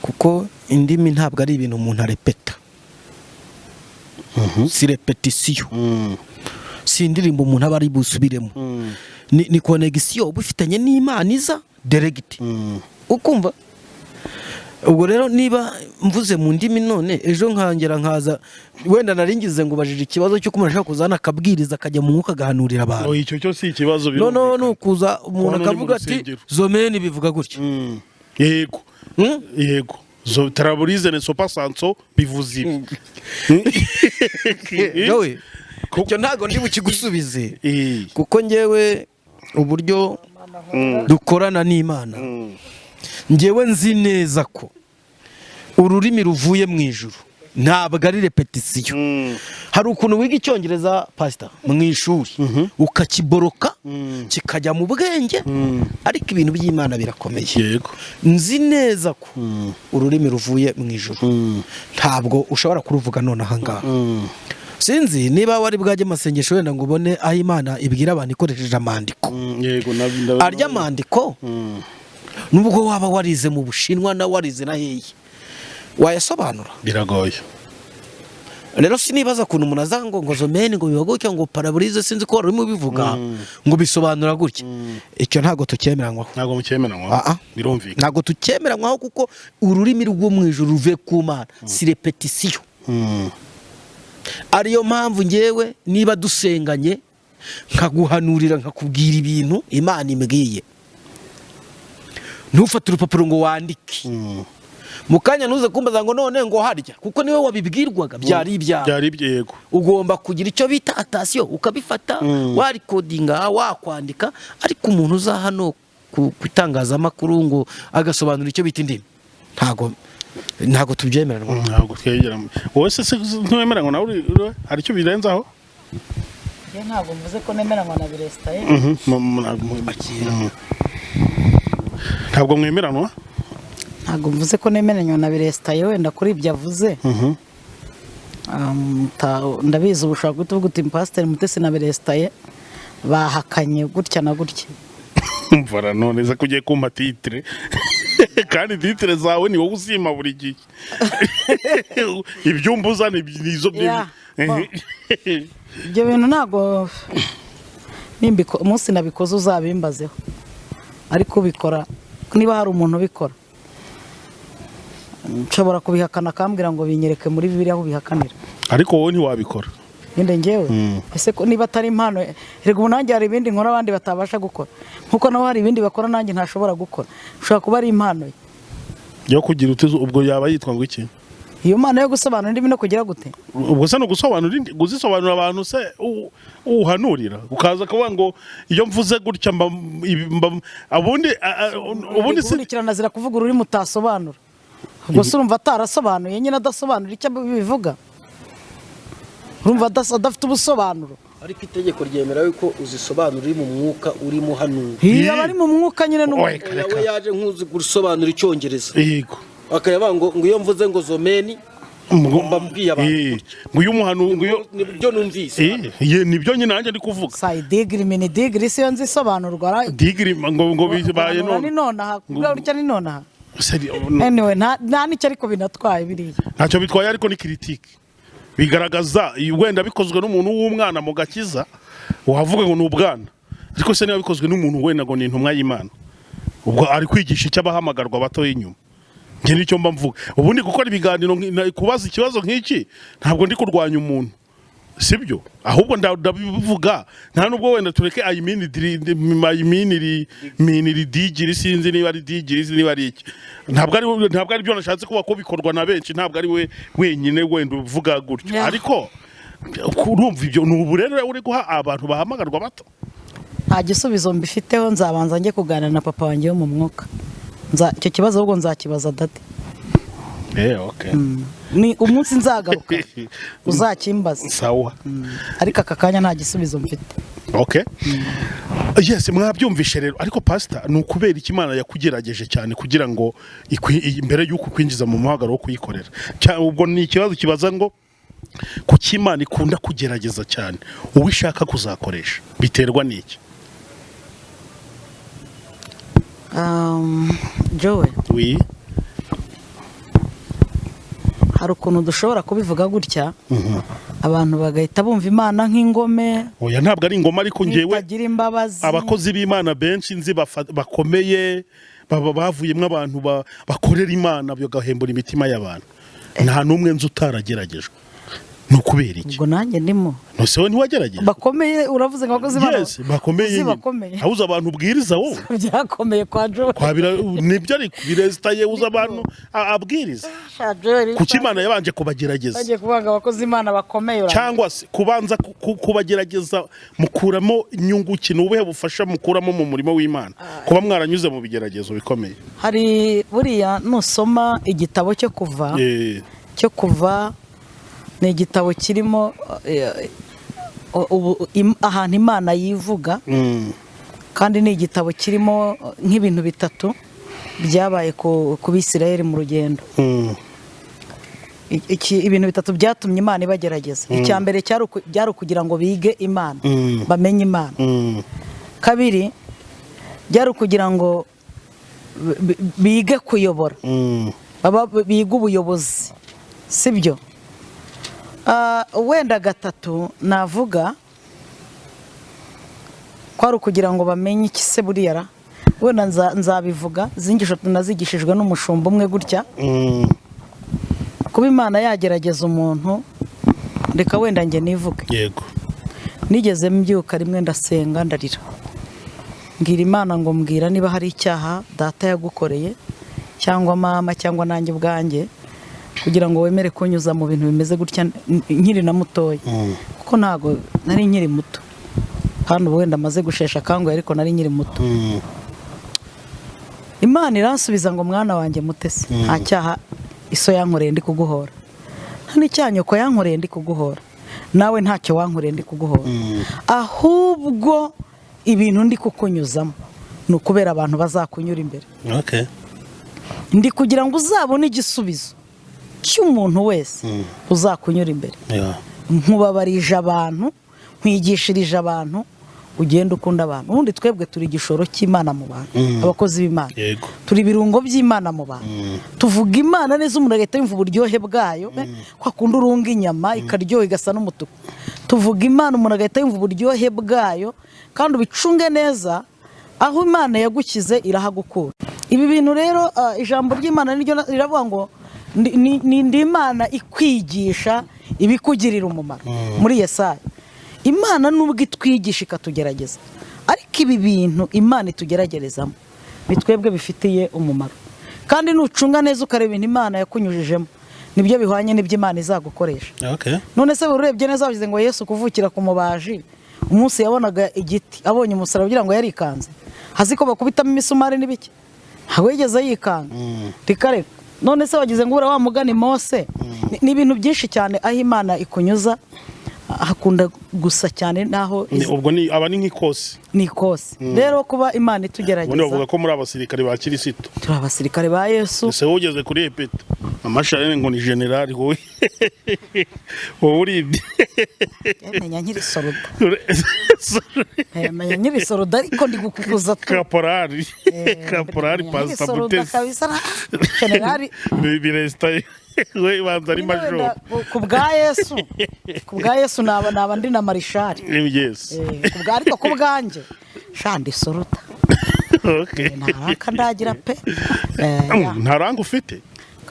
Kuko indimi ntabwo ari ibintu umuntu arepeta, si répétition, si indirimbo umuntu aba ari busubiremo, ni connexion uba ufitanye n'Imana iza direct, ukumva. Ubwo rero niba mvuze mu ndimi none ejo nkangera nkaza, wenda naringize ngo bajije ikibazo cy'uko umuntu ashobora kuzana akabwiriza, akajya mu mwuka, agahanurira abantu. Oh, icyo cyo si ikibazo. Noneho ni Birumvikana. ukuza umuntu Kubona uri mu akavuga ati rusengero. "Zomeni bivuga gutya." Yego. Hmm? Yego, zo taraburize ne sopa sanso bivuze ibi. Jowe, icyo ntabwo ndi bukigusubize, kuko ngewe uburyo dukorana n'Imana, ngewe nzi neza ko ururimi ruvuye mu ijuru ntabwo ari répétition. Hari ukuntu wiga Icyongereza, pasita, mu ishuri, ukakiboroka kikajya mu bwenge, ariko ibintu by'Imana birakomeye. Nzi neza ko ururimi ruvuye mu ijuru ntabwo ushobora kuruvuga none aha ngaha. Sinzi niba wari bwajye amasengesho wenda ngo ubone aho Imana ibwira abantu ikoresheje amandiko. Yego. Arya amandiko, nubwo waba warize mu Bushinwa na warize na hehe, wayasobanura? Biragoye. Rero sinibaza ukuntu umuntu aza ngo zomeni ngo biba gutya, ngo paraburize, sinzi ko wari urimo ubivuga, ngo bisobanura gutya. Icyo ntabwo tucyemeranywaho. Ntabwo mucyemeranywa? Ah, ah. Birumvikana. Ntabwo tucyemeranywaho, kuko ururimi rwo mu ijuru ruve ku Mana si répétition. Ariyo mpamvu ngewe niba dusenganye nkaguhanurira, nkakubwira ibintu Imana imbwiye, ntufate urupapuro ngo wandike. Mu kanya ntuze kumbaza ngo none ngo harya, kuko niwe wabibwirwaga, byari ibyawe. Byari ibyo, yego. Ugomba kugira icyo bita attention, ukabifata, warikodinga, wakwandika. Ariko umuntu uza hano ku itangazamakuru ngo agasobanura icyo bita indimi, ntabwo tubyemeranwa. Ntabwo twegera. Wowe se ntiwemeranywa nawe? Hari icyo birenzaho? Njye ntabwo mvuze ko nemeranywa na Biresitaye. Ntabwo mwemeranwa? Ntabwo mvuze ko nemeranywa na Biresitaye wenda kuri ibyo avuze. Ndabizi ubu ushobora guhita uvuga uti "Pasiteri Mutesi na Biresitaye bahakanye gutya na gutya." Mvara none se ko ugiye kumpa titre, kandi titre zawe ni wowe uzima buri gihe, ibyumba uzana nizo. Yeah, bon. Ibyo bintu ntabwo umunsi nabikoze uzabimbazeho, ariko ubikora, niba hari umuntu ubikora, nshobora kubihakana akambwira ngo binyereke muri Bibiliya aho ubihakanira. Ariko wowe ntiwabikora? Nyine njyewe ese ko niba atari impano, erega ubu nanjye hari ibindi nkora abandi batabasha gukora, nkuko nabo hari ibindi bakora nanjye ntashobora gukora. Ushobora kuba ari impano ye. Yo kugira uti ubwo yaba yitwa ngo iki? Iyo mpano yo gusobanura indimi no kugira gute? Ubwo se ni ugusobanura kuzisobanura abantu se uhanurira, ukaza kuvuga ngo iyo mvuze gutya mba ubundi ubundi si Ubundi kiranazira kuvuga ururimi utasobanura. Ubwo se urumva atarasobanuye nyine, adasobanura icyo bivuga, urumva adafite ubusobanuro? Ariko itegeko ryemera yuko uzisobanura uri mu mwuka, urimo uhanura. Iyo aba ari mu mwuka nyine Oya, reka. We yaje nk'uzi gusobanura Icyongereza, akayavuga ngo iyo mvuze ngo zomeni mba mbwiye abantu gutya. Ngo iyo umuhanu ngo iyo Nibyo numvise. Ye, nibyo nyine nanjye ndi kuvuga. Sayi digiri mini digiri si yo nzisobanurwa. Digiri ngo bibaye ni none nonaha kuvuga gutya ni nonaha. No. Anyway, nta n'icyo ariko binatwaye biriya. Ntacyo bitwaye, ariko ni critique bigaragaza. Wenda bikozwe n'umuntu w'umwana mu gakiza wavuga ngo ni ubwana, ariko se niba bikozwe n'umuntu wenda ngo ni intumwa y'Imana, ubwo ari kwigisha icyo abahamagarwa bato y'inyuma? Njye nicyo mba mvuga. Ubundi gukora ibiganiro kubaza ikibazo nk'iki, ntabwo ndi kurwanya umuntu, sibyo? Ahubwo ndabivuga nta nubwo wenda tureke ayimini ayimini miniri digiri, sinzi niba ari digiri, sinzi niba ari iki. Ntabwo ari byo nashatse kuba, ko bikorwa na benshi, ntabwo ari we wenyine wenda uvuga gutyo. Ariko urumva ibyo ni uburere uri guha abantu bahamagarwa bato. Nta gisubizo mbifiteho. Nzabanza njye kuganira na papa wanjye wo mu mwuka. Icyo kibazo ahubwo nzakibaza daddy. Okay. Ni umunsi nzagaruka uzakimbaza. Sawa. Ariko aka kanya nta gisubizo mfite. Okay, yes, mwabyumvishe rero. Ariko pastor, ni ukubera iki Imana yakugerageje cyane kugira ngo mbere y'uko ukwinjiza mu muhagaro wo kuyikorera? Ubwo ni ikibazo kibaza ngo kuki Imana ikunda kugerageza cyane uwo ishaka kuzakoresha? Biterwa n'iki? Joe. Oui. Hari ukuntu dushobora kubivuga gutya, abantu bagahita bumva Imana nk'ingome. Oya, ntabwo ari ingoma, ariko ngewe itagira imbabazi. Abakozi b'Imana benshi nzi bakomeye baba bavuyemo abantu bakorera Imana bagahembura imitima y'abantu, nta n'umwe nzi utarageragejwe. Ni ukubera iki? Ubwo nanjye ndimo. Nose wowe ntiwagerageje? Bakomeye, uravuze ngo abakozi b'Imana? Yes, bakomeye. Uzi Nyine. Bakomeye. Ahuze abantu ubwiriza wowe. Byakomeye kwa Joel. Kwabira nibyo, ariko biresitaye uzi abantu abwiriza. Kuki Imana yabanje kubagerageza? Bagiye kuvuga ngo abakozi b'Imana bakomeye Cyangwa se kubanza kubagerageza mukuramo inyungu ki? Ni ubuhe bufasha mukuramo mu murimo w'Imana kuba mwaranyuze mu bigeragezo bikomeye? Hari buriya nusoma igitabo cyo Kuva, cyo Kuva ni igitabo kirimo ahantu Imana yivuga, kandi ni igitabo kirimo nk'ibintu bitatu byabaye ku Bisirayeli mu rugendo. Ibintu bitatu byatumye Imana ibagerageza. Icya mbere byari ukugira ngo bige Imana, bamenye Imana. Kabiri, byari ukugira ngo bige kuyobora, baba biga ubuyobozi, sibyo? Wenda gatatu navuga ko ari ukugira ngo bamenye iki se buriya ra? Wenda nzabivuga zingisho nazigishijwe n'umushumba umwe gutya. Kuba Imana yagerageza umuntu, reka wenda njye nivuge. Nigeze mbyuka rimwe ndasenga, ndarira, mbwira Imana ngo mbwira niba hari icyaha data yagukoreye cyangwa mama cyangwa nanjye ubwanjye kugira ngo wemere kunyuza mu bintu bimeze gutya nkiri na mutoya, kuko ntabwo nari nkiri muto hano, ubu wenda amaze gushesha akanguhe, ariko nari nkiri muto. Imana iransubiza ngo: "Mwana wanjye Mutesi, nta cyaha iso yankoreye ndi kuguhora, nta n'icyaha nyoko yankoreye ndi kuguhora, nawe ntacyo wankoreye ndi kuguhora. Ahubwo ibintu ndi kukunyuzamo ni ukubera abantu bazakunyura imbere. Ndi kugira ngo uzabone igisubizo cy'umuntu wese uzakunyura imbere. Nkubabarije abantu, nkwigishirije abantu, ugenda ukunda abantu." Ubundi twebwe turi igishoro cy'Imana mu bantu, abakozi b'Imana. Turi ibirungo by'Imana mu bantu. Tuvuga Imana neza, umuntu agahita yumva uburyohe bwayo, kwa kundi urunga inyama ikaryoha igasa n'umutuku. Tuvuga Imana, umuntu agahita yumva uburyohe bwayo. Kandi ubicunge neza, aho Imana yagukize irahagukura. Ibi bintu rero, ijambo ry'Imana niryo riravuga ngo ni ndi Imana ikwigisha ibikugirira umumaro muri Yesaya. Imana nubwo itwigisha ikatugerageza, ariko ibi bintu Imana itugeragerezamo ni twebwe bifitiye umumaro. Kandi nucunga neza ukareba ibintu Imana yakunyujijemo, nibyo bihwanye n'ibyo Imana izagukoresha. None se urebye neza bavuze ngo Yesu kuvukira ku mubaji, umunsi yabonaga igiti, abonye umusaraba, ugira ngo yarikanze? Azi ko bakubitamo imisumari n'ibiki, ntabwo yigeze yikanga. Reka reka. None se wagize ngo uriya wa mugani Mose? Ni ibintu byinshi cyane. Aho Imana ikunyuza hakunda gusa cyane naho. Ubwo ni aba ni nk'ikosi. Ni ikosi rero kuba Imana Ubundi itugerageza. Bavuga ko muri abasirikare ba Kirisitu. Turi abasirikare ba Yesu. Ese wowe ugeze kuri epeta amasharene ngo ni generali, wowe uri Menya nkiri soroda. Menya nkiri soroda, ariko ndi gukukuza tu. Kaporari, kaporari. Menya nkiri Pasita soroda. Mutesi. Kabisa generali. Biresita we banza ari Nyine majoro. Wenda ku bwa Yesu naba ndi na marishari. Ariko ku bwanjye sha ndi soroda. Nta ranka ndagira pe. Ya. Nta ranka ufite?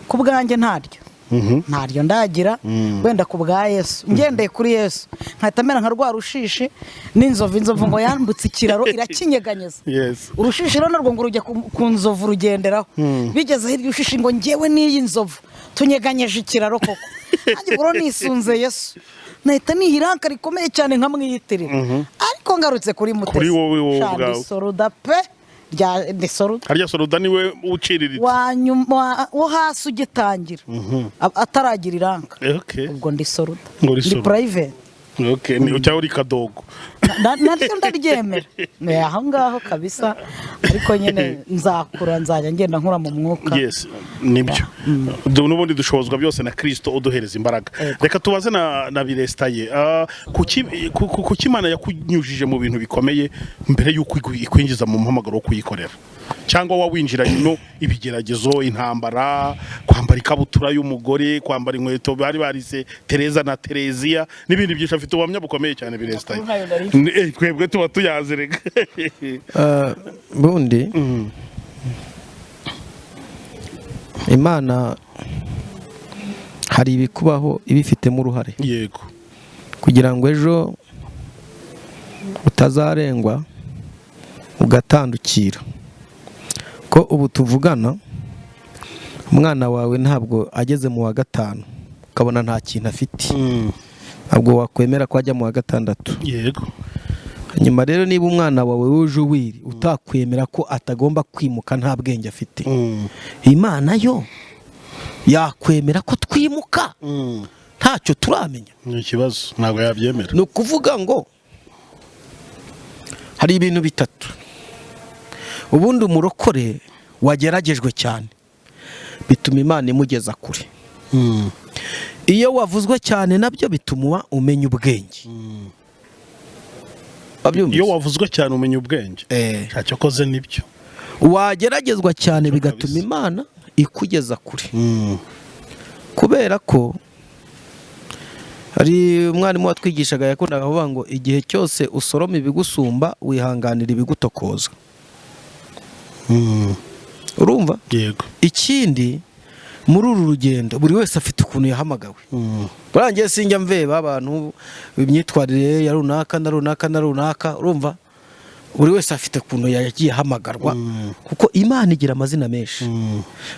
Ku bwanjye ntaryo ndagira. Wenda ku bwa Yesu, ngendeye kuri Yesu, nkahita mera nka rwa rushishi n'inzovu. Inzovu ngo yambutse ikiraro irakinyeganyeza. Urushishi rero narwo ngo rujya ku nzovu rugenderaho. Bigeze hirya, urushishi ngo: "Ngewe n'iyi nzovu tunyeganyeje ikiraro koko." Nanjye ubwo rero nisunze Yesu, nahita niha iranka rikomeye cyane nkamwiyitirira. Ariko ngarutse kuri Mutesi, Kuri wowe sha, ndi ubwawe. soroda pe, rya ndi soroda. Harya soroda niwe uciriritse? Wa nyuma wo hasi ugitangira, ataragira iranka. Ubwo ndi soroda. Ngo uri Ndi soroda. private. Okay, ni cyangwa uri kadogo? Naryo ndaryemera. Ni aho ngaho kabisa, ariko nyine nzakura, nzajya ngenda nkura mu mwuka. Yes, nibyo. N'ubundi dushobozwa byose na Kristo uduhereza imbaraga. Reka tubaze na Biresitaye. Kuki Imana yakunyujije mu bintu bikomeye mbere y'uko ikwinjiza mu muhamagaro wo kuyikorera, cyangwa wawinjiranye no ibigeragezo, intambara, kwambara ikabutura y'umugore, kwambara inkweto bari barise Tereza na Tereziya n'ibindi byinshi? Afite ubuhamya bukomeye cyane Biresitaye. Amakuru ntayo nari mfite. Twebwe tuba tuyazi reka. Bundi Imana hari ibikubaho ibifitemo uruhare kugira ngo ejo utazarengwa ugatandukira, ko ubu tuvugana umwana wawe ntabwo ageze mu wa gatanu ukabona nta kintu afite, ntabwo wakwemera ko ajya mu wa gatandatu. Nyuma rero, niba umwana wawe wuje uwiri utakwemera ko atagomba kwimuka nta bwenge afite, Imana yo yakwemera ko twimuka ntacyo turamenya? Ni ikibazo, ntabwo yabyemera. Ni ukuvuga ngo hari ibintu bitatu. Ubundi umurokore wageragejwe cyane bituma Imana imugeza kure. Iyo wavuzwe cyane nabyo bituma umenya ubwenge. Wabyumvise? Iyo wavuzwe cyane umenya ubwenge. Ntacyo koze nibyo. Wageragezwa cyane bigatuma Imana ikugeza kure, kubera ko hari umwarimu watwigishaga yakundaga kuvuga ngo igihe cyose usoroma ibigusumba wihanganira ibigutokoza. Urumva? Yego. Ikindi, muri uru rugendo buri wese afite ukuntu yahamagawe. Burangiye sinjya mveba abantu imyitwarire ya runaka na runaka na runaka. Urumva, buri wese afite ukuntu yagiye ahamagarwa, kuko Imana igira amazina menshi.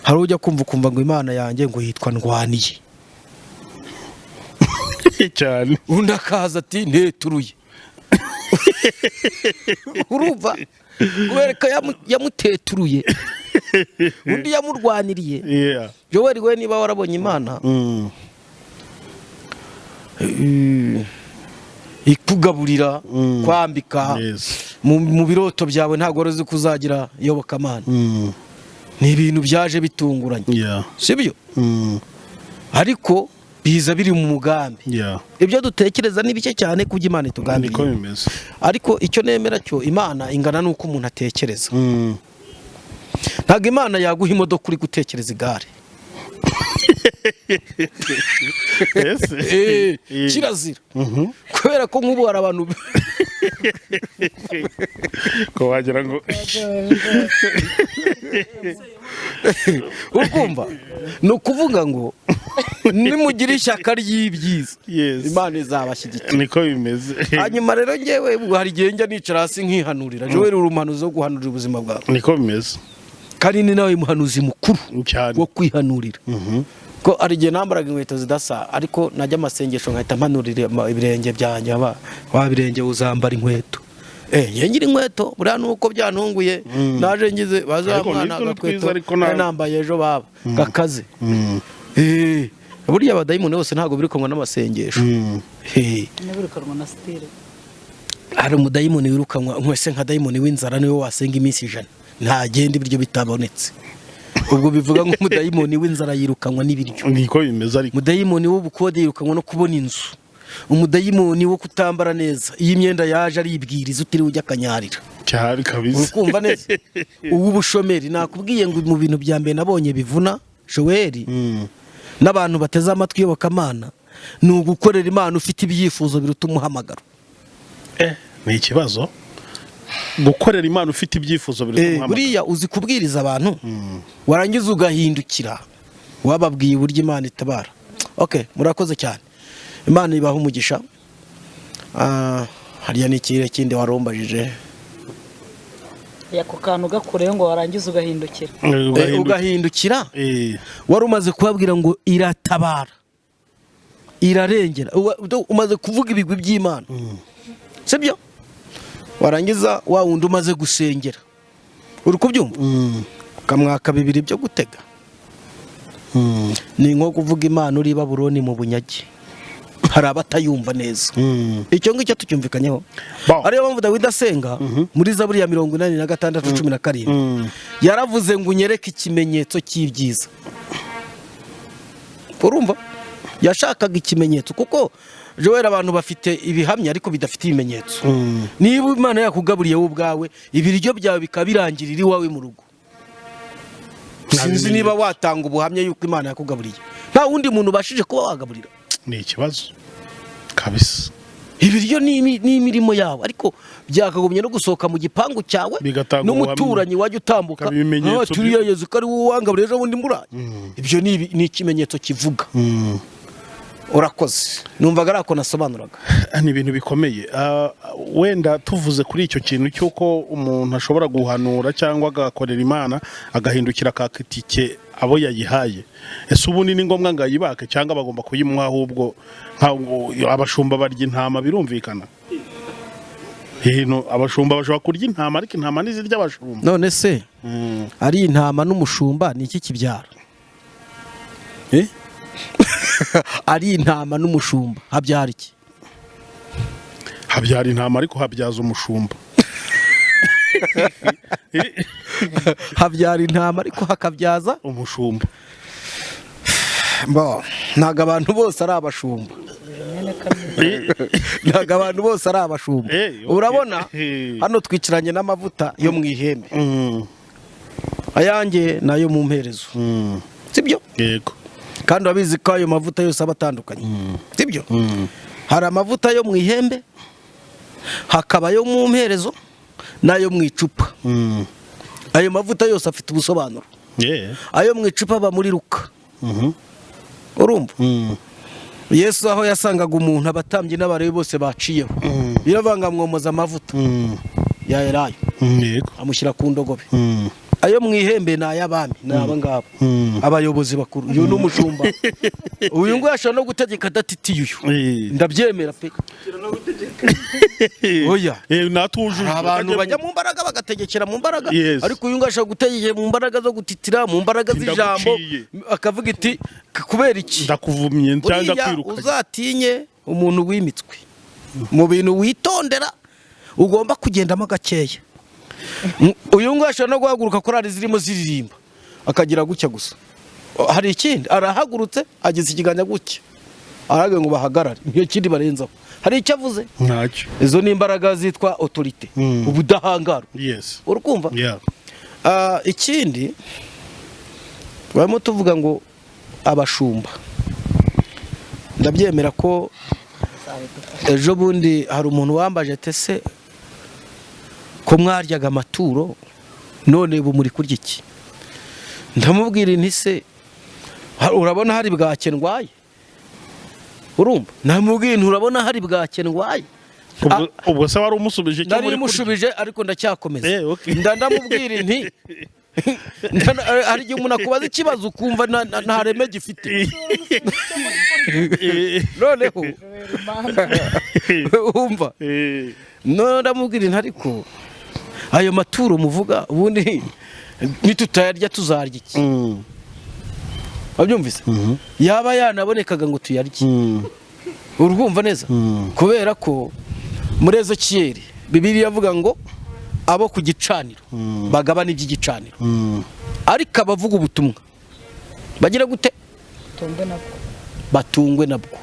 Hari ujya kumva ukumva ngo Imana yanjye ngo yitwa Ndwaniye. Cyane. Undi akaza ati nteturuye. Urumva, kubera ko yamuteturuye, undi yamurwaniriye. Joel, we niba warabonye Imana ikugaburira, kwambika, mu biroto byawe ntabwo wari uzi ko uzagira iyobokamana. Ni ibintu byaje bitunguranye, sibyo? Ariko biza biri mu mugambi. Ibyo dutekereza ni bike cyane ku byo Imana Niko itugambiriye. bimeze. Ariko icyo nemera cyo, Imana ingana n'uko umuntu atekereza. Ntabwo Imana yaguha imodoka uri gutekereza igare. Kirazira, kubera ko nk'ubu hari abantu Ko wagira ngo Ukumva, ni ukuvuga ngo nimugira ishyaka ry'ibyiza, Imana izabashyigikira. Niko bimeze. Hanyuma rero ngewe ubu hari igihe njya nicara hasi nkihanurira. Joel, uri umuhanuzi wo guhanurira ubuzima bwawe. Niko bimeze. Kandi ni nawe muhanuzi mukuru wo kwihanurira, ko hari igihe nambaraga inkweto zidasa, ariko najya amasengesho nkahita mpanurira ibirenge byanjye, wa birenge uzambara inkweto. Njye ngira inkweto buriya nuko byantunguye, naje ngize Ariko bazamwana ni utuntu agakweto twiza, ariko nari nambaye ejo baba gakaze. Burya abadayimoni bose ntabwo birukanwa n'amasengesho. Nibirukanwa na style. Hari umudayimoni wirukanwa nkwese nka dayimoni w'inzara, niwe wasenga iminsi 100 ntagenda ibiryo bitabonetse. Ubwo bivuga nk'umudayimoni w'inzara yirukanwa n'ibiryo. Niko bimeze ariko. Umudayimoni w'ubukode yirukanwa no kubona inzu. Umudayimoni wo kutambara neza, iyo imyenda yaje aribwiriza utiriwe ujya akanyarira. Cyane kabisa. Uri kumva neza? Uw'ubushomeri, nakubwiye ngo mu bintu bya mbere nabonye bivuna Joel n'abantu bateze amatwi iyobokamana ni ugukorera Imana ufite ibyifuzo biruta umuhamagaro. Ni ikibazo gukorera Imana ufite ibyifuzo biruta umuhamagaro. Buriya uzi kubwiriza abantu warangiza ugahindukira wababwiye uburyo Imana itabara. Okay, murakoze cyane, Imana ibaha umugisha. Hariya ni ikirere kindi warumbajije. Ako kantu gakureho ngo warangiza ugahindukira. Ugahindukira wari umaze kubabwira ngo iratabara, irarengera. Umaze kuvuga ibigwi by'Imana, sibyo? Warangiza wa wundi umaze gusengera, uri kubyumva, ukamwaka bibiri byo gutega. Ni nko kuvuga Imana uri i Babuloni mu bunyage. Hari abatayumva neza. Icyo ngicyo tucyumvikanyeho. Bon. Ariyo mpamvu Dawidi asenga muri Zaburi ya 86:17 yaravuze ngo: "Unyereke ikimenyetso cy'ibyiza." Urumva, yashakaga ikimenyetso, kuko Joel, abantu bafite ibihamya ariko bidafite ibimenyetso. Niba Imana yakugaburiye wowe ubwawe, ibiryo byawe bikaba birangirira iwawe mu rugo, Nta sinzi bimenyetso. niba watanga ubuhamya yuko Imana yakugaburiye nta wundi muntu ubashije kuba wagaburira. Ni ikibazo kabisa. Ibiryo ni imirimo yawe, ariko byakagumye no gusohoka mu gipangu cyawe Bigatanga n'umuturanyi wajya utambuka, bikaba ibimenyetso. "Ah, turiya Yezu ko ari wowe wangaburiye ejo bundi mburaye." Ibyo ni ikimenyetso kivuga. Urakoze, numvaga ari ako nasobanuraga. Ni ibintu bikomeye. Wenda tuvuze kuri icyo kintu cy'uko umuntu ashobora guhanura cyangwa agakorera Imana, agahindukira akaka itike abo yayihaye, ese ubundi ni ngombwa ngo ayibake cyangwa bagomba kuyimuha? Ahubwo ntabwo abashumba barya intama, birumvikana. Hino abashumba bashobora kurya intama, ariko intama ntizirya abashumba. None se ari intama n'umushumba, ni iki kibyara? Eh? Ari intama n'umushumba, habyara iki? Habyara intama, ariko habyaza umushumba. Habyara intama, ariko hakabyaza umushumba. Bo, ntabwo abantu bose ari abashumba, ntabwo abantu bose ari abashumba. Eh, okay. Urabona, Eh. hano twicaranye n'amavuta yo mu ihembe, ayanjye nayo mu mperezo, sibyo? Yego. Kandi urabizi ko ayo mavuta yose aba atandukanye, sibyo? Hari amavuta yo mu ihembe, hakaba ayo mu mperezo n'ayo mu icupa. Ayo mavuta yose afite ubusobanuro. Ayo mu icupa aba muri Luka. Urumva, Yesu aho yasangaga umuntu abatambyi n'Abalewi bose baciyeho, biravanga mwomoza amavuta ya elayo, amushyira ku ndogobe. Ayo mu ihembe ni ay'abami, ni aba ngaba, abayobozi bakuru. Uyu ni umushumba, uyu nguyu ashobora no gutegeka adatitiye uyu. Ndabyemera pe, oya. Natujuje. Hari abantu bajya mu mbaraga bagategekera mu mbaraga, ariko uyu nguyu ashobora gutegekera mu mbaraga zo gutitira, mu mbaraga z'ijambo. Ndaguciye. Akavuga iti: "Kubera iki?" Ndakuvumye cyangwa Buriya ndakwirukanye. uzatinye umuntu wimitswe. Mu bintu witondera, ugomba kugendamo gakeya. Uyu nguyu ashobora no guhaguruka korali zirimo ziririmba, akagira gutya gusa. Hari ikindi, arahagurutse, ageze ikiganza gutya, aravuga ngo bahagarare, niyo kindi barenzaho. Hari icyo avuze? Ntacyo. Izo ni imbaraga zitwa autorité, ubudahangarwa. Urukumva? Yeah. Ikindi barimo tuvuga ngo abashumba, ndabyemera ko ejo bundi hari umuntu wambaje ati: "Ese ko mwaryaga amaturo, none ubu muri kurya iki?" Ndamubwira nti: "Se urabona hari bwake ndwaye?" Urumva, namubwira nti: "Urabona hari bwake ndwaye?" Ubwo se wari umusubije icyo Nari muri kurya? mushubije, ariko ndacyakomeza. Okay. Ndamubwira nti hari igihe umuntu akubaza ikibazo ukumva nta reme gifite. Noneho wumva, none ndamubwira nti: "Ariko ayo maturo muvuga, ubundi nitutayarya tuzarya iki?" Wabyumvise? Yaba yanabonekaga ngo tuyarye. Urwumva neza? Kubera ko muri Ezekiyeli, Bibiliya avuga ngo abo ku gicaniro bagabana iby'igicaniro, ariko abavuga ubutumwa bagira gute? Tungwe nabwo. Batungwe nabwo.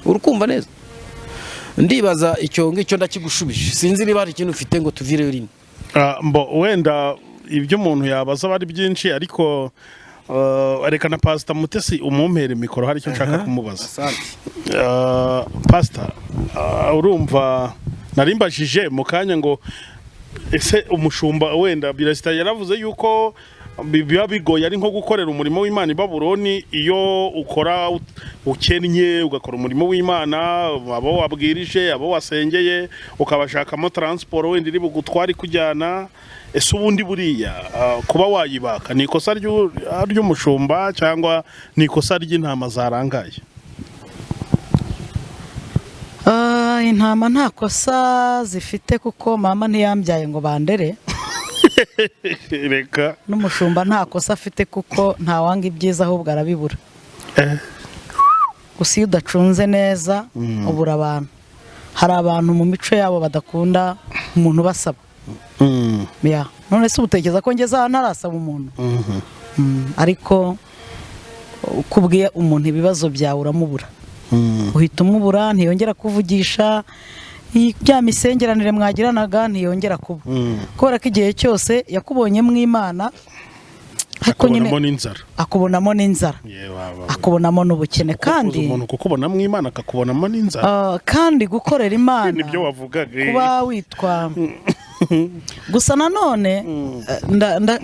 Urukumva neza? Ndibaza icyo ngicyo ndakigushubije. Sinzi niba hari ikintu ufite ngo tuvireyo rimwe. Mbo wenda ibyo umuntu yabaza aba ari byinshi, ariko reka na Pasita Mutesi umumpere mikoro, hari icyo nshaka kumubaza. Pasita, urumva narimbajije mu kanya ngo ese umushumba, wenda Birasita yaravuze yuko biba bigoye, ari nko gukorera umurimo w'Imana i Babuloni. Iyo ukora ukennye, ugakora umurimo w'Imana, abo wabwirije, abo wasengeye, ukabashakamo transport wenda iri bugutware ikujyana, ese ubundi buriya kuba wayibaka ni ikosa ry'umushumba cyangwa ni ikosa ry'intama zarangaye? Intama nta kosa zifite, kuko mama ntiyambyaye ngo bandere. Reka. N'umushumba nta kosa afite, kuko ntawanga ibyiza, ahubwo arabibura. Gusa iyo udacunze neza ubura abantu. Hari abantu mu mico yabo badakunda umuntu ubasaba. Ya, none se ubutekereza ko ngeze aha ntarasaba umuntu? Ariko uko ubwiye umuntu ibibazo byawe uramubura, uhita umubura, ntiyongera kuvugisha. Bya misengeranire mwagiranaga ntiyongera kuba, kubera ko igihe cyose yakubonyemo Imana, ariko nyine akubonamo n'inzara. Akubonamo n'inzara, Ye, waba we. akubonamo n'ubukene. Kandi umuntu kukubonamo Imana akakubonamo n'inzara. Ah, kandi gukorera Imana Nibyo wavugaga. kuba witwa gusa nanone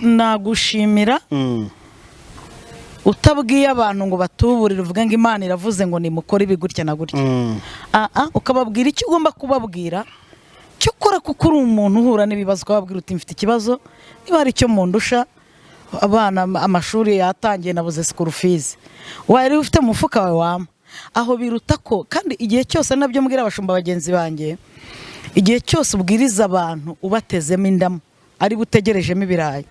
nagushimira utabwiye abantu ngo batuburire, uvuge ngo Imana iravuze ngo nimukore ibi gutya na gutya. Ah, ah, ukababwira icyo ugomba kubabwira cyo ukora, kuko uri umuntu uhura n'ibibazo, ukababwira uti: "Mfite ikibazo, niba hari icyo mundusha, abana amashuri yatangiye, nabuze school fees, wari ufite mu mufuka wawe wampa." Aho biruta ko kandi igihe cyose nabyo mbwira abashumba bagenzi banjye, igihe cyose ubwiriza abantu ubatezemo indamu ari butegerejemo ibirayi,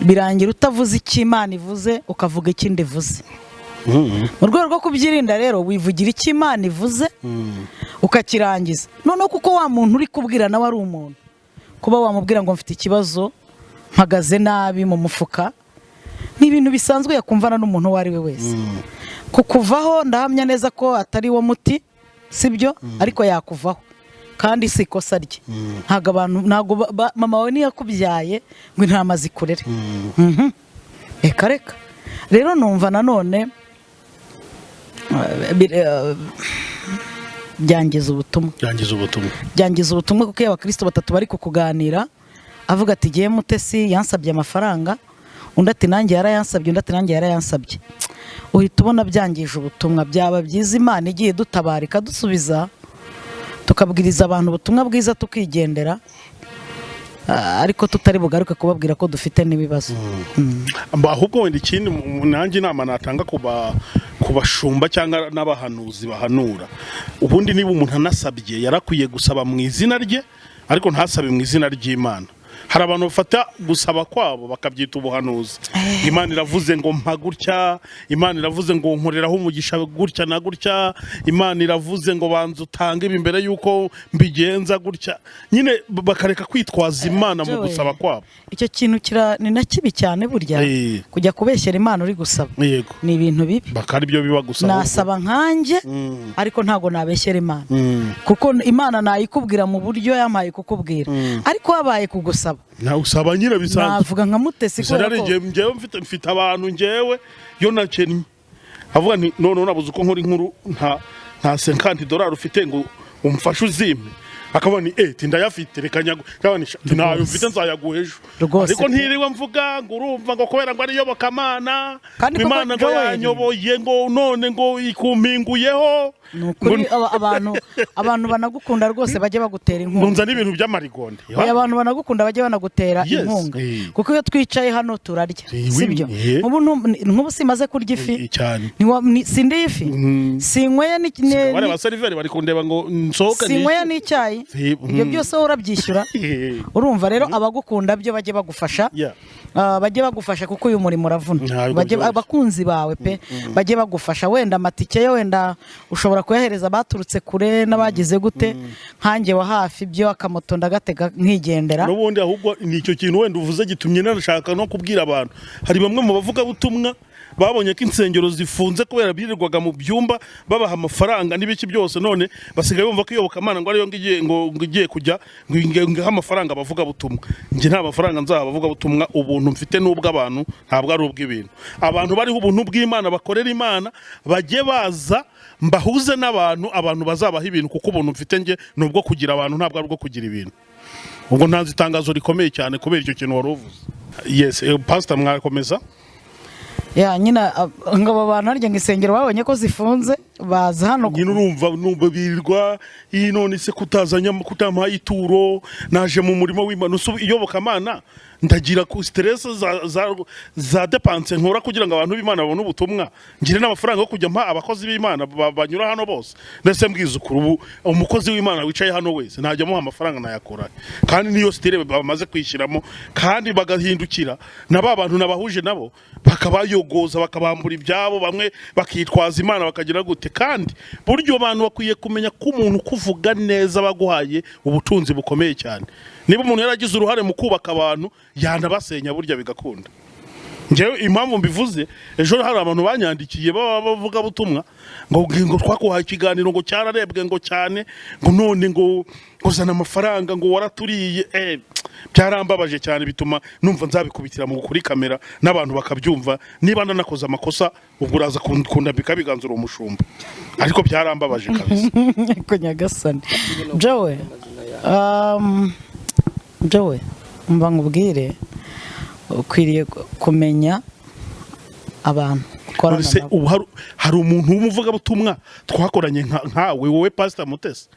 birangira utavuze icyo Imana ivuze, ukavuga ikindi ivuze. Mu rwego rwo kubyirinda rero, wivugira icyo Imana ivuze ukakirangiza. Noneho kuko wa muntu uri kubwira nawe ari umuntu, kuba wamubwira ngo mfite ikibazo, mpagaze nabi mu mufuka, ni ibintu bisanzwe yakumvana n'umuntu uwo ari we wese. Kukuvaho ndahamya neza ko atari wo muti, sibyo, ariko yakuvaho kandi si ikosa rye. Ntabwo abantu, ntabwo mama wawe ntiyakubyaye ngo intama zikurere. Reka reka. Rero numva nanone byangiza ubutumwa. Byangiza ubutumwa. Byangiza ubutumwa, kuko iyo abakristo batatu bari kukuganira, avuga ati: "Giye Mutesi yansabye amafaranga," undi ati: "Nanjye yarayansabye," undi ati: "Nanjye yarayansabye," uhita ubona byangije ubutumwa. Byaba byiza Imana igiye dutabara ikadusubiza, tukabwiriza abantu ubutumwa bwiza tukigendera, ariko tutari bugaruke kubabwira ko dufite n'ibibazo. Ahubwo wenda ikindi nanjye inama natanga ku bashumba cyangwa n'abahanuzi bahanura, ubundi niba umuntu anasabye yarakwiye gusaba mu izina rye, ariko ntasabe mu izina ry'Imana. Hari abantu bafata gusaba kwabo bakabyita ubuhanuzi: "Imana iravuze ngo mpa gutya, Imana iravuze ngo nkoreraho umugisha gutya na gutya, Imana iravuze ngo banza utange ibi mbere y'uko mbigenza gutya." Nyine bakareka kwitwaza Imana mu Joel, gusaba kwabo. Icyo kintu ni na kibi cyane burya, kujya kubeshyera Imana uri gusaba ni ibintu bibi. Bakaba aribyo biba gusa ahubwo. Nasaba nkanjye, ariko ntabwo nabeshyera Imana, kuko Imana nayikubwira mu buryo yampaye kukubwira, ariko habaye kugusaba Nawe usaba nyine bisanzwe. Navuga nka Mutesi Gusa kubera rero ko igihe njyewe mfite abantu, njyewe iyo nakennye avuga nti: "None nabuze uko nkora inkuru, nta $50 ufite ngo umfashe uzimpe?" Akaba ni ndayafite, reka nyagu. Akaba ni: "Ntayo mfite, nzayaguha ejo." Rwose Ariko pe. ntiriwe mvuga ngo urumva ngo kubera ngo ari iyobokamana, Kandi ngo koko Imana ngo Joel. yanyoboye, ngo none ngo ikumpinguyeho. Ni ukuri abantu banagukunda rwose bajye bagutera Ngo inkunga. nzane ibintu by'amarigonde. Oya, abantu banagukunda bajye banagutera inkunga, kuko iyo twicaye hano turarya, sibyo? Nk'ubu simaze kurya ifi? Cyane. Sindiye ifi, sinyweye Bariya baseriveri bari kundeba ngo nsohoke. Sinyweye n'icyayi. Ibyo byose wowe urabyishyura. Urumva rero abagukunda byo bajye bagufasha. Ah, bajye bagufasha kuko uyu murimo uravuna. Ntabwo byoroshye. Abakunzi bawe pe bajye bagufasha. Wenda amatike yo wenda ushobora kuyahereza abaturutse kure n'abagize gute, nkanjye wa hafi byo akamoto ndagatega nkigendera. N'ubundi ahubwo ni icyo kintu wenda uvuze gitumye nanashaka no kubwira abantu. Hari bamwe mu bavugabutumwa babonye ko insengero zifunze kubera birirwaga mu byumba babaha amafaranga n'ibiki byose, none basigaye bumva ko iyobokamana ngo ariyo ngo igiye kujya ngo ihe amafaranga abavugabutumwa. Njye nta mafaranga nzaha abavugabutumwa. Ubuntu mfite n'ubw'abantu, ntabwo ari ubw'ibintu. Abantu bariho ubuntu bw'Imana bakorera Imana bajye baza mbahuze n'abantu, abantu bazabaha ibintu, kuko ubuntu mfite njye ni ubwo kugira abantu, ntabwo ari ubwo kugira ibintu. Ubwo ntanze itangazo rikomeye cyane kubera icyo kintu wari uvuze. Yes, pastor, mwakomeza. Ya nyine, ngo abo bantu harya ngo insengero babonye ko zifunze. Baza hano. Nyine urumva, numva birirwa iyi none se kutazanya, kutampaye ituro, naje mu murimo w'Imana. Iyobokamana ndagira ku stress za dépenses nkora kugira ngo abantu b'Imana babone ubutumwa, ngire n'amafaranga yo kujya mpa abakozi b'Imana banyura hano bose. Ndetse mbwiza ukuri, ubu umukozi w'Imana wicaye hano wese ntajya amuha amafaranga, nayakora. Kandi niyo style bamaze kwishyiramo, kandi bagahindukira na ba bantu nabahuje nabo bakabayogoza, bakabambura ibyabo, bamwe bakitwaza Imana, bakagira gute. Kandi buryo abantu bakwiye kumenya ko umuntu kuvuga neza baguhaye ubutunzi bukomeye cyane. Niba umuntu yaragize uruhare mu kubaka abantu, yanabasenya burya bigakunda. Njyewe impamvu mbivuze, ejo hari abantu banyandikiye baba bavuga butumwa ngo twakuhaye ikiganiro, ngo cyararebwe ngo cyane, ngo none ngo zana amafaranga, ngo waraturiye. Byarambabaje cyane, bituma numva nzabikubitira mu kuri kamera n'abantu bakabyumva. Niba nanakoze amakosa, ubwo uraza kundambika biganza, uri umushumba, ariko byarambabaje kabisa. Ko nyagasani, Jowe, Jowe, mba nkubwire, ukwiriye kumenya abantu ukorana None se nabo. ubu hari umuntu w'umuvugabutumwa twakoranye nkawe, wowe Pastor Mutesi,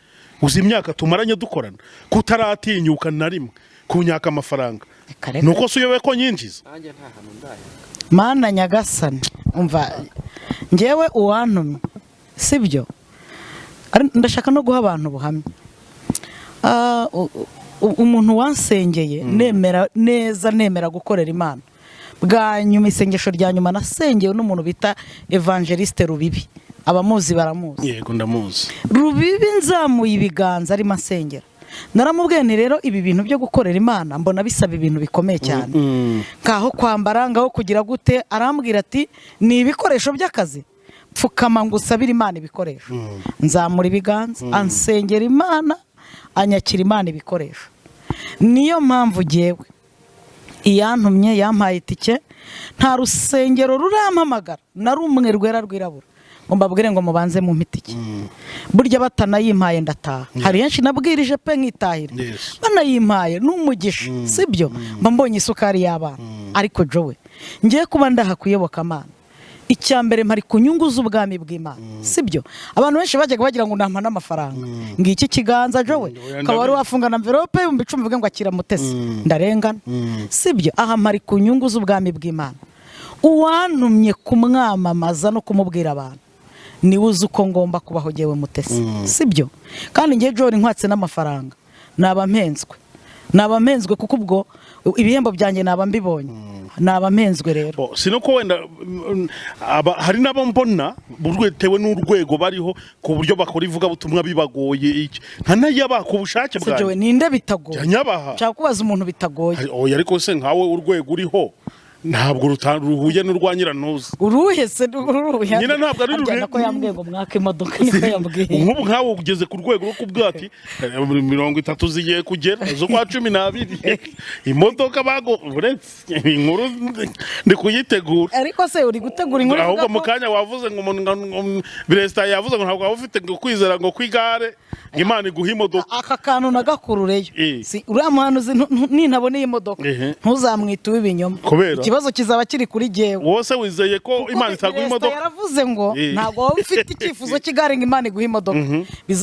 uzi imyaka tumaranye dukorana, kutaratinyuka na rimwe kunyaka amafaranga? Reka, reka. Nuko se uyobewe ko nyinjiza? Nanjye nta hantu ndaya. Mana nyagasani, umva, ngewe uwantumye sibyo. Ndashaka no guha abantu ubuhamya. Umuntu wansengeye nemera neza, nemera gukorera Imana bwa nyuma, isengesho rya nyuma nasengewe n'umuntu bita Evangeliste Rubibi, abamuzi baramuzi. Yego, ndamuzi. Rubibi, nzamuye ibiganza arimo asengera, naramubwiye nti: "Rero ibi bintu byo gukorera Imana mbona bisaba ibintu bikomeye cyane, ngaho kwambara, ngaho kugira gute." Arambwira ati: "Ni ibikoresho by'akazi, pfukama ngo usabire Imana ibikoresho." Nzamura ibiganza, ansengera Imana, anyakira Imana ibikoresho. Niyo mpamvu jyewe iyantumye yampaye itike, nta rusengero rurampamagara na rumwe rwera rwirabura ngo mbabwire ngo mubanze mumpe itike. Burya batanayimpaye ndataha. Hari henshi nabwirije pe nkitahira. Banayimpaye ni umugisha, sibyo? Mba mbonye isukari y'abana. Ariko Jowe, ngiye kuba ndaha kuyoboka Mana, icya mbere mpari ku nyungu z'ubwami bw'Imana, sibyo? Abantu benshi bajyaga bagira ngo nampa n'amafaranga, ngiki kiganza Jowe, Oya, ukaba wari ndabizi. wafunga na enveloppe 10,000 uvuge ngo akira Mutesi, ndarengana, sibyo? Aha mpari ku nyungu z'ubwami bw'Imana. Uwantumye kumwamamaza no kumubwira abantu niwe uzi uko ngomba kubaho jyewe Mutesi, sibyo? Kandi ngewe John nkwatse n'amafaranga naba mpenzwe, naba mpenzwe, kuko ubwo ibihembo byanjye naba mbibonye, naba mpenzwe rero. Bo, si no ko wenda hari n'abo mbona bitewe n'urwego bariho, ku buryo bakora ivugabutumwa bibagoye, iki nkanayabaha ku bushake Se Jowe, bwanjye. ninde bitagoye? Jya nyabaha. Nshaka kubaza umuntu bitagoye. Oya, ariko se nkawe urwego uriho ntabwo ruhuye n'urwa nyirantuza. Uruhe se? Uruhe? Nyine ntabwo ari Harya nako yambwiye ngo mwake imodoka, niko yambwiye. Nk'ubu nkawe ugeze ku rwego rwo kuvuga ati 30 zigiye kugera z'ukwa 12, imodoka bago. Uretse inkuru ndi kuyitegura. Ariko se uri gutegura inkuru ivuga Ahubwo mu ko kanya wavuze ngo umuntu perezida yavuze ngo ntabwo waba ufite ngo kwizera ngo kwigare ngo Imana iguhe imodoka. Aka kantu nagakurureyo. Si uriya muhanuzi, nintabona iyi modoka, ntuzamwite uw'ibinyoma. Kubera? Ikibazo kizaba kiri kuri jyewe. Wowe se wizeye ko Kuko Imana itaguha Perezida imodoka? yaravuze ngo ntabwo waba ufite icyifuzo cy'igare ngo Imana iguhe imodoka.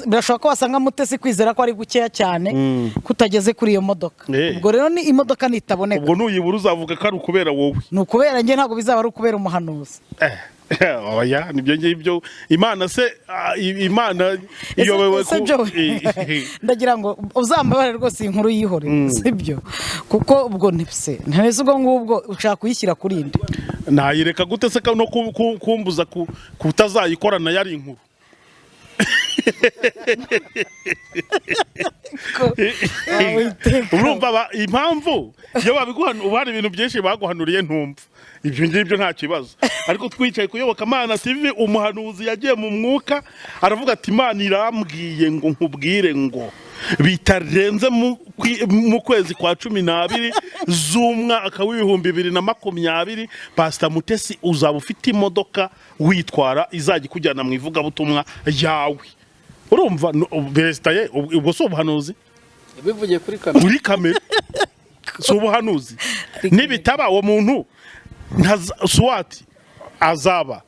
Birashoboka ko wasanga Mutesi kwizera ko ari gukeya cyane, kutageze kuri iyo modoka. Ubwo rero ni imodoka nitaboneka, Ubwo nuyibura uzavuga ko ari ukubera wowe. Ni ukubera njye, ntabwo bizaba ari ukubera umuhanuzi. Oya, nibyo ngibyo. Imana se, Imana iyobewe Ese ku Joe, ndagira ngo uzambabare rwose, iyi nkuru yihore, sibyo? Kuko ubwo ntibise ntese, ubwo ngubwo ushaka kuyishyira kuri indi. Nayireka gute se no kumbuza kutazayikora nayo ari inkuru? Uwiteka. Urumva impamvu iyo babiguhanu, ubu hari ibintu byinshi baguhanuriye ntumva, ibyo ngibyo nta kibazo. Ariko twicaye kuyoboka Imana TV, umuhanuzi yagiye mu mwuka aravuga ati: "Imana irambwiye ngo nkubwire ngo bitarenze mu kwezi kwa 12 z'umwaka w'2020, Pasita Mutesi, uzaba ufite imodoka witwara izajya ikujyana mu ivugabutumwa yawe." Urumva perezida ye, ubwo si ubuhanuzi? Bivugiye kuri kamera. Kuri kamera si ubuhanuzi? Nibitaba, uwo muntu suwati azaba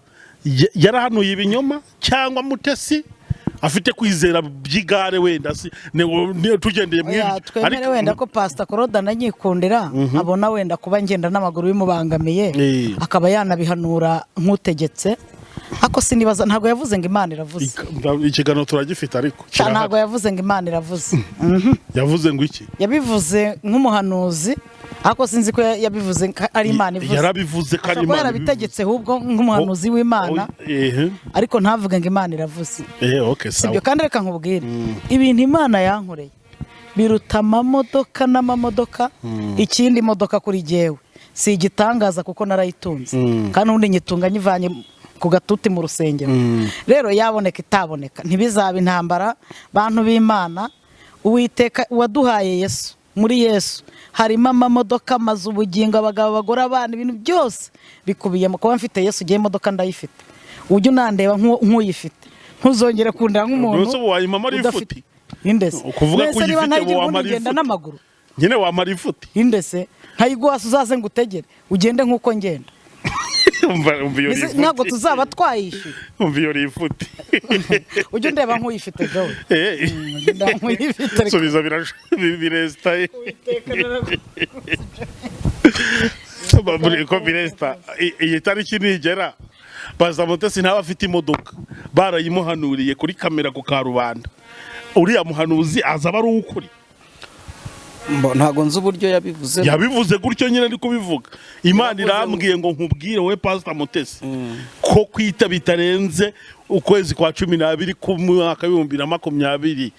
Yarahanuye ibinyoma cyangwa Mutesi afite kwizera by'igare wenda si tugendeye mu Oya, ibyo. twemere wenda ko Pastor Claude ananyikundira, abona wenda kuba ngenda n'amaguru bimubangamiye, akaba yanabihanura nk'utegetse. Ako sinibaza, ntabwo yavuze ngo Imana iravuze. Ikiganiro turagifite ariko Sha, kirahari. ntabwo yavuze ngo Imana iravuze. Yavuze ngo iki? Yabivuze nk'umuhanuzi, ariko sinzi ko yabivuze ko ari Imana ivuze. Yarabivuze ko ari Ashobora kuba Imana. yarabitegetse ahubwo nk'umuhanuzi w'Imana, ariko ntavuge ngo Imana iravuze. Okay, Sibyo. sawa. Kandi reka nkubwire, ibintu Imana yankoreye biruta amamodoka n'amamodoka. Ikindi, imodoka kuri jyewe si igitangaza kuko narayitunze, kandi ubundi nyitunga nyivanye ku gatuti mu rusengero. Rero yaboneka itaboneka, ntibizaba intambara. Bantu b'Imana, Uwiteka waduhaye Yesu, muri Yesu harimo amamodoka, amazu, ubugingo, abagabo, abagore, abana, ibintu byose bikubiyemo. Kuba mfite Yesu, ugiye imodoka ndayifite, ujye unandeba nk'uyifite, ntuzongere kundeba nk'umuntu Mbese ubu wayimama ari udafite. ifuti? Indese? Ukuvuga ko Mbese niba uyifite, ntayigira, ubu ubundi wamara ngenda ifuti. n'amaguru. Nyine wamara ifuti. Indese? Nkayiguhasa, uzaze ngutegere ugende nk'uko ngenda. Umva iyo Mbese rifuti. ntabwo tuzaba twayishyuye? Umva iyo rifuti. Ujye undeba nk'uyifite, Jowe. Ujye undeba nk'uyifite ariko. Subiza biresita ko biresita. Iyi tariki nigera, baza Mutesi ntaba afite imodoka barayimuhanuriye kuri kamera ku karubanda, uriya muhanuzi azaba ari uw'ukuri? Ntabwo nzi uburyo yabivuze. Yabivuze gutyo nyine ndi kubivuga. Imana irambwiye ngo nkubwire wowe Pastor Mutesi ko kwita bitarenze ukwezi kwa 12 k'umwaka w'2020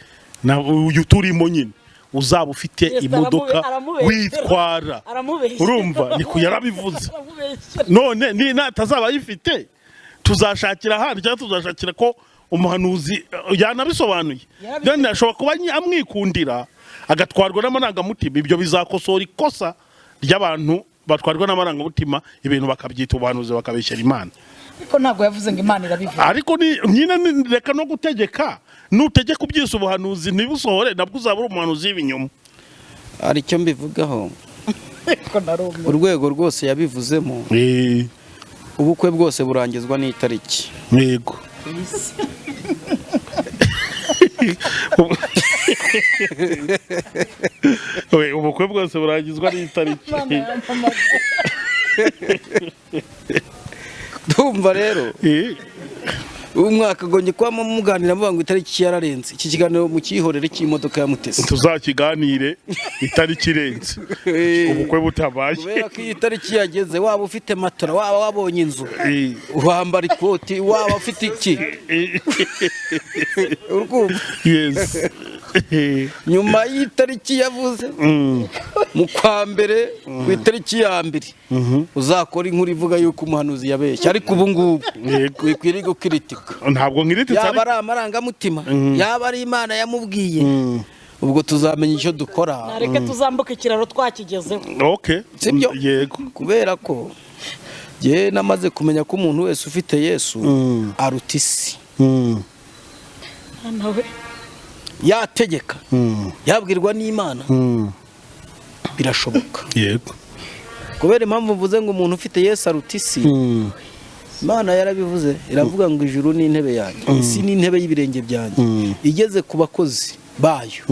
na uyu turimo nyine, uzaba ufite Yes, imodoka aramubeshyera. witwara. Aramubeshyera. Urumva ni yarabivuze. None ni natazaba ayifite, tuzashakira ahandi cyangwa tuzashakira ko umuhanuzi yanabisobanuye. Yarabisobanuye. Then ashobora kuba amwikundira agatwarwa n'amarangamutima. Ibyo bizakosora ikosa ry'abantu batwarwa n'amarangamutima, ibintu bakabyita ubuhanuzi, bakabeshyera Imana. Ariko ntabwo yavuze ngo Imana irabivuga. Ariko nyine reka no gutegeka. Nutegeka ubyise ubuhanuzi ntibusohore, nabwo uzaba uri umuhanuzi w'ibinyoma. Hari icyo mbivugaho. Ariko narumiwe. Urwego rwose yabivuzemo, ubukwe bwose burangizwa n'itariki. Yego. We, ubukwe bwose burangizwa n'itariki. Imana yampamagaye. Ndumva rero uyu mwaka gombye kuba muganira muvuga ngo itariki yararenze. Iki kiganiro mukihorere cy'imodoka ya Mutesi. Tuzakiganire itariki irenze, ubukwe butabaye. Kubera ko iyi tariki yageze, waba ufite matora, waba wabonye inzu, wambara ikoti, waba ufite iki, urumva? Yes. Nyuma y'itariki yavuze, mu kwa mbere ku itariki ya mbere, uzakora inkuru ivuga yuko umuhanuzi yabeshye. Ariko ubu ngubu wikwiriye gukiritika. Ntabwo nkirititse. Yaba Ariko ari amarangamutima, yaba ari Imana yamubwiye, ubwo tuzamenya icyo dukora. Nareke tuzambuke ikiraro twakigezeho. Okay. Sibyo? Yego. Kubera ko njyewe namaze kumenya ko umuntu wese ufite Yesu aruta isi. Nawe. Yategeka, yabwirwa n'Imana, birashoboka. Kubera impamvu mvuze ngo umuntu ufite Yesu aruta isi, Imana yarabivuze, iravuga ngo ijuru ni intebe yanjye, isi ni intebe y'ibirenge byanjye. Igeze ku bakozi bayo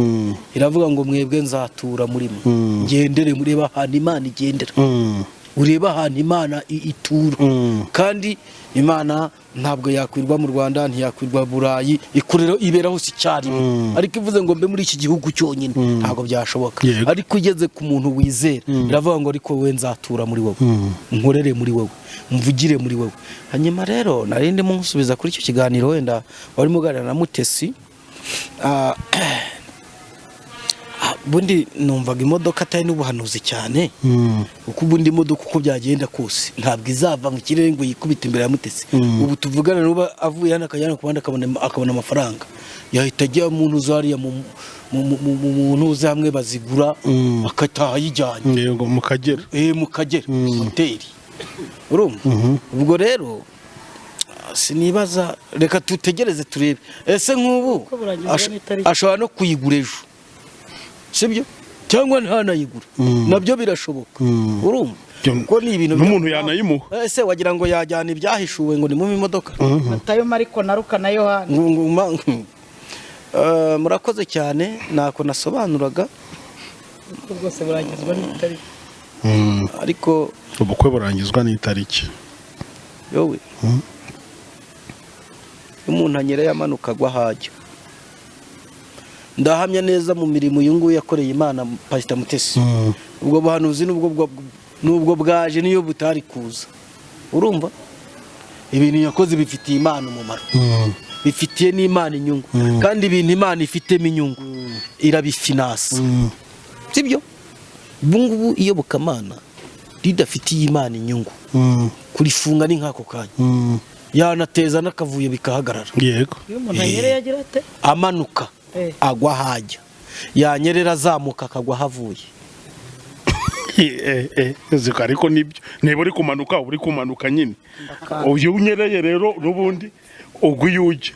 iravuga ngo mwebwe nzatura muri mwe, ngendere. Murebe ahantu Imana igendera, urebe ahantu Imana itura. Kandi Imana ntabwo yakwirwa mu Rwanda, ntiyakwirwa Burayi, ikurira ibera hose icyarimwe. Ariko ivuze ngo mbe muri iki gihugu cyonyine, ntabwo byashoboka. Ariko ugeze ku muntu wizera iravuga ngo ariko wowe nzatura muri wowe, nkorere muri wowe, mvugire muri wowe. Hanyuma rero nari ndimo nkusubiza kuri icyo kiganiro wenda warimo uganira na Mutesi. Ubundi numvaga imodoka atari n'ubuhanuzi cyane, kuko ubundi imodoka uko byagenda kose ntabwo izava mu kirere ngo yikubite imbere ya Mutesi. Ubu tuvugana n'uba avuye hano akajyana ku bandi, akabona amafaranga, yahita ajya mu ntuza hariya mu ntuza hamwe bazigura, akataha ayijyanye. Yego, mu Kagera. Mu Kagera hoteli. Urumva ubwo rero sinibaza, reka tutegereze turebe. Ese nk'ubu Ko burangizwa n'itariki. ashobora no kuyigura ejo, sibyo? Cyangwa ntanayigura, nabyo birashoboka. Urumva? Kuko ni ibintu N'umuntu yanayimuha. Ese wagira ngo yajyana ibyahishuwe ngo ni mu imodoka? Matayo, Mariko na Luka na Yohana. Murakoze cyane, ntako nasobanuraga. Bwose burangizwa n'itariki. Ariko Ubukwe burangizwa n'itariki. Yowe, umuntu anyereye amanuka agwa ahajya, ndahamya neza mu mirimo uyu nguyu yakoreye Imana, Pasita Mutesi, ubwo buhanuzi nubwo bwaje niyo butari kuza. Urumva ibintu yakoze bifitiye Imana umumaro, bifitiye n'Imana inyungu, kandi ibintu Imana ifitemo inyungu irabifinansa, sibyo? Ubu ngubu iyobokamana ridafitiye Imana inyungu, kurifunga ni nk'ako kanya, yanateza n'akavuyo bikahagarara. Iyo umuntu anyereye agira ate? Amanuka agwa ahajya, yanyerera azamuka akagwa ahavuye. Ziko ariko nibyo, niba uri kumanuka uba uri kumanuka nyine. Uyu unyereye rero n'ubundi ugwa iyo ujya.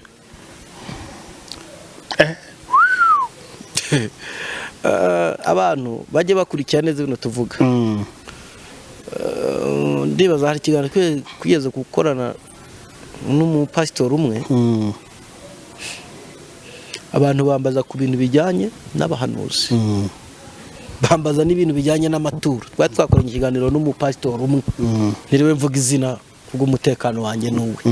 Abantu bajye bakurikira neza ibintu tuvuga. Ndibaza hari ikiganiro twigeze gukorana n'umupasitori umwe, abantu bambaza ku bintu bijyanye n'abahanuzi, bambaza n'ibintu bijyanye n'amaturo. Twari twakoranye ikiganiro n'umupasitori umwe, ntiriwe mvuga izina kubw'umutekano wanjye n'uwe.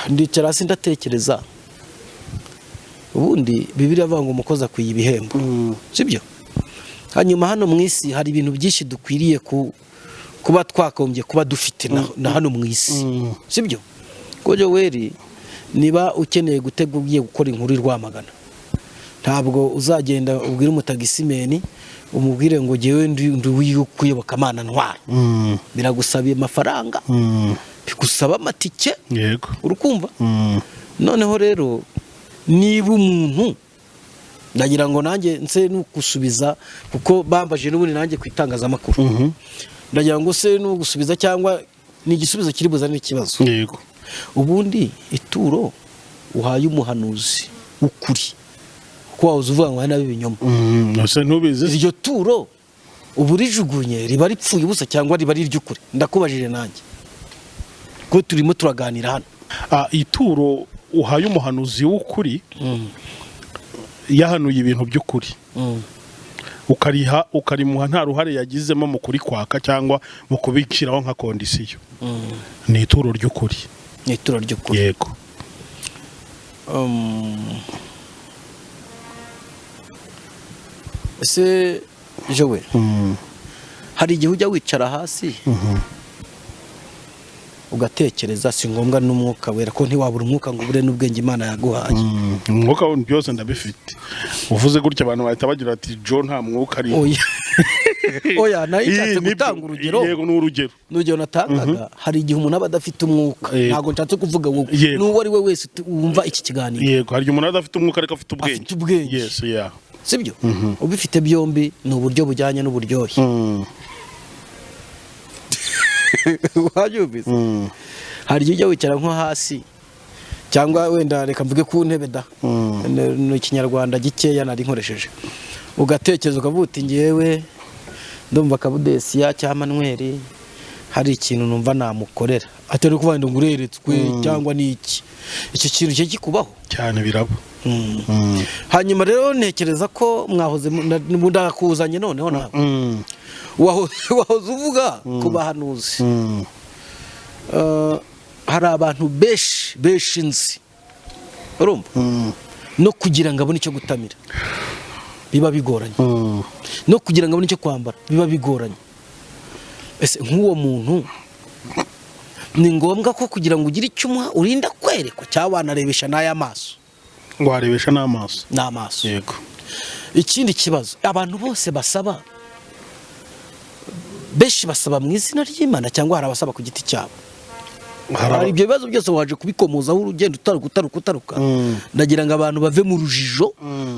Ndicara hasi ndatekereza. Ubundi Bibiliya avuga ngo umukozi akwiye ibihembo, sibyo? Hanyuma hano mu isi hari ibintu byinshi dukwiriye kuba twakagombye kuba dufite na hano mu isi, sibyo? Kuko Joel, niba ukeneye gutega ugiye gukora inkuru i Rwamagana, ntabwo uzagenda ubwire umutagisimeni, umubwire ngo jyewe ndi kuyobokamana ntwara. Biragusaba amafaranga, bigusaba amatike. Urukumva? Noneho rero niba umuntu, ndagira ngo nanjye nse nugusubiza, kuko bambaje n'ubundi nanjye ku itangazamakuru, ndagira ngo se nugusubiza cyangwa ni igisubizo kiri buzane ikibazo. Ubundi ituro uhaye umuhanuzi ukuri, kuko wahoze uvuga ngo hari n'ab'ibinyoma, Ese ntubizi? iryo turo ubu rijugunye riba ripfuye ubusa cyangwa riba ari iry'ukuri? Ndakubajije nanjye kuko turimo turaganira hano. Ituro uhaye umuhanuzi w'ukuri, yahanuye ibintu by'ukuri, ukariha ukarimuha nta ruhare yagizemo mu kurikwaka cyangwa mu kubishyiraho nka condition, ni ituro ry'ukuri. Ni ituro ry'ukuri. Yego. Ese Jowe, hari igihe ujya wicara hasi ugatekereza, si ngombwa n'umwuka wera, ko ntiwabura umwuka ngo ubure n'ubwenge Imana yaguhaye? Umwuka wo byose ndabifite. Uvuze gutya abantu bahita bagira bati: "Joe nta mwuka ari." Oya, oya, nayo nshatse Nibyo. gutanga urugero. Yego, ni urugero. N'urugero natangaga, hari igihe umuntu aba adafite umwuka. Ntabwo nshatse kuvuga wowe, n'uwo ari we wese wumva iki kiganiro. Yego, hari igihe umuntu adafite umwuka ariko afite ubwenge. Afite ubwenge. Yes, yeah. Sibyo? Ubifite byombi ni uburyo bujyanye n'uburyohe. Wabyumvise? Hari igihe ujya wicara nko hasi, cyangwa wenda reka mvuge ku ntebe da, ni ikinyarwanda gikeya nari nkoresheje, ugatekereza ukavuga uti: "Ngewe ndumva Kabudesiya cyangwa Manweri hari ikintu numva namukorera," atari ukuvuga ngo ureretswe cyangwa ni iki. Icyo kintu kijya kikubaho? Cyane, biraba. Hanyuma rero ntekereza ko mwahoze ndakuzanye noneho nawe wahoze uvuga ku bahanuzi. Hari abantu benshi benshi nzi, urumva, no kugira ngo abone icyo gutamira biba bigoranye, no kugira ngo abone icyo kwambara biba bigoranye. Ese nk'uwo muntu ni ngombwa ko kugira ngo ugire icyo umuha urinda kwerekwa, cyangwa wanarebesha n'aya maso? Warebesha n'amaso. N'amaso. Yego. Ikindi kibazo, abantu bose basaba, benshi basaba mu izina ry'Imana cyangwa hari abasaba ku giti cyabo? Hari Hari ibyo bibazo byose waje kubikomozaho, urugendo utaruka utaruka utaruka. Ndagira ngo abantu bave mu rujijo,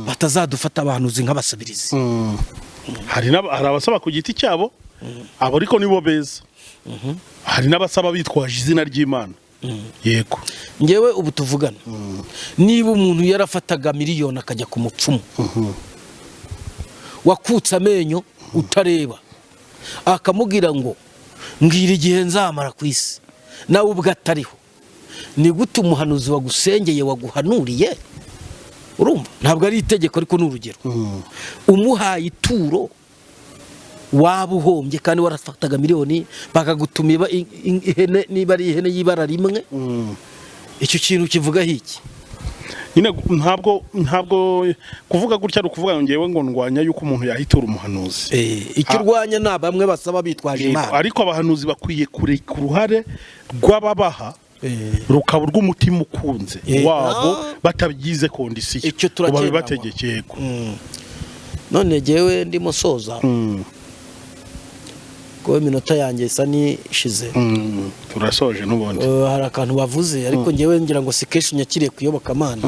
batazadufata abahanuzi nk'abasabirizi. Hari abasaba ku giti cyabo, abo ariko nibo beza. Hari n'abasaba bitwaje izina ry'Imana, yego. Ngewe ubu tuvugana, niba umuntu yarafataga miliyoni akajya ku mupfumu wakutse amenyo utareba. Akamubwira ngo: "Mbwira igihe nzamara ku isi," nawe ubwo atariho. Ni gute umuhanuzi wagusengeye, waguhanuriye, urumva ntabwo ari itegeko ariko ni urugero, umuhaye ituro waba uhombye, kandi warafataga miliyoni bakagutuma ihene, niba ari ihene y'ibara rimwe? Icyo kintu kivugaho iki? Nyine ntabwo kuvuga gutya ari ukuvuga ngo ngewe ngo ndwanya yuko umuntu yahitura umuhanuzi. Icyo urwanya ni bamwe basaba bitwaje Imana. Ariko abahanuzi bakwiye kureka uruhare rw'ababaha rukaba urw'umutima ukunze wabo, batabyize condition Icyo ngo turacyemera. babibategeke, yego. None jyewe ndimo soza, kuko iminota yanjye isa n'ishize. Turasoje n'ubundi. Hari akantu bavuze, ariko ngewe ngira ngo si kenshi nyakiriye ku iyobokamana.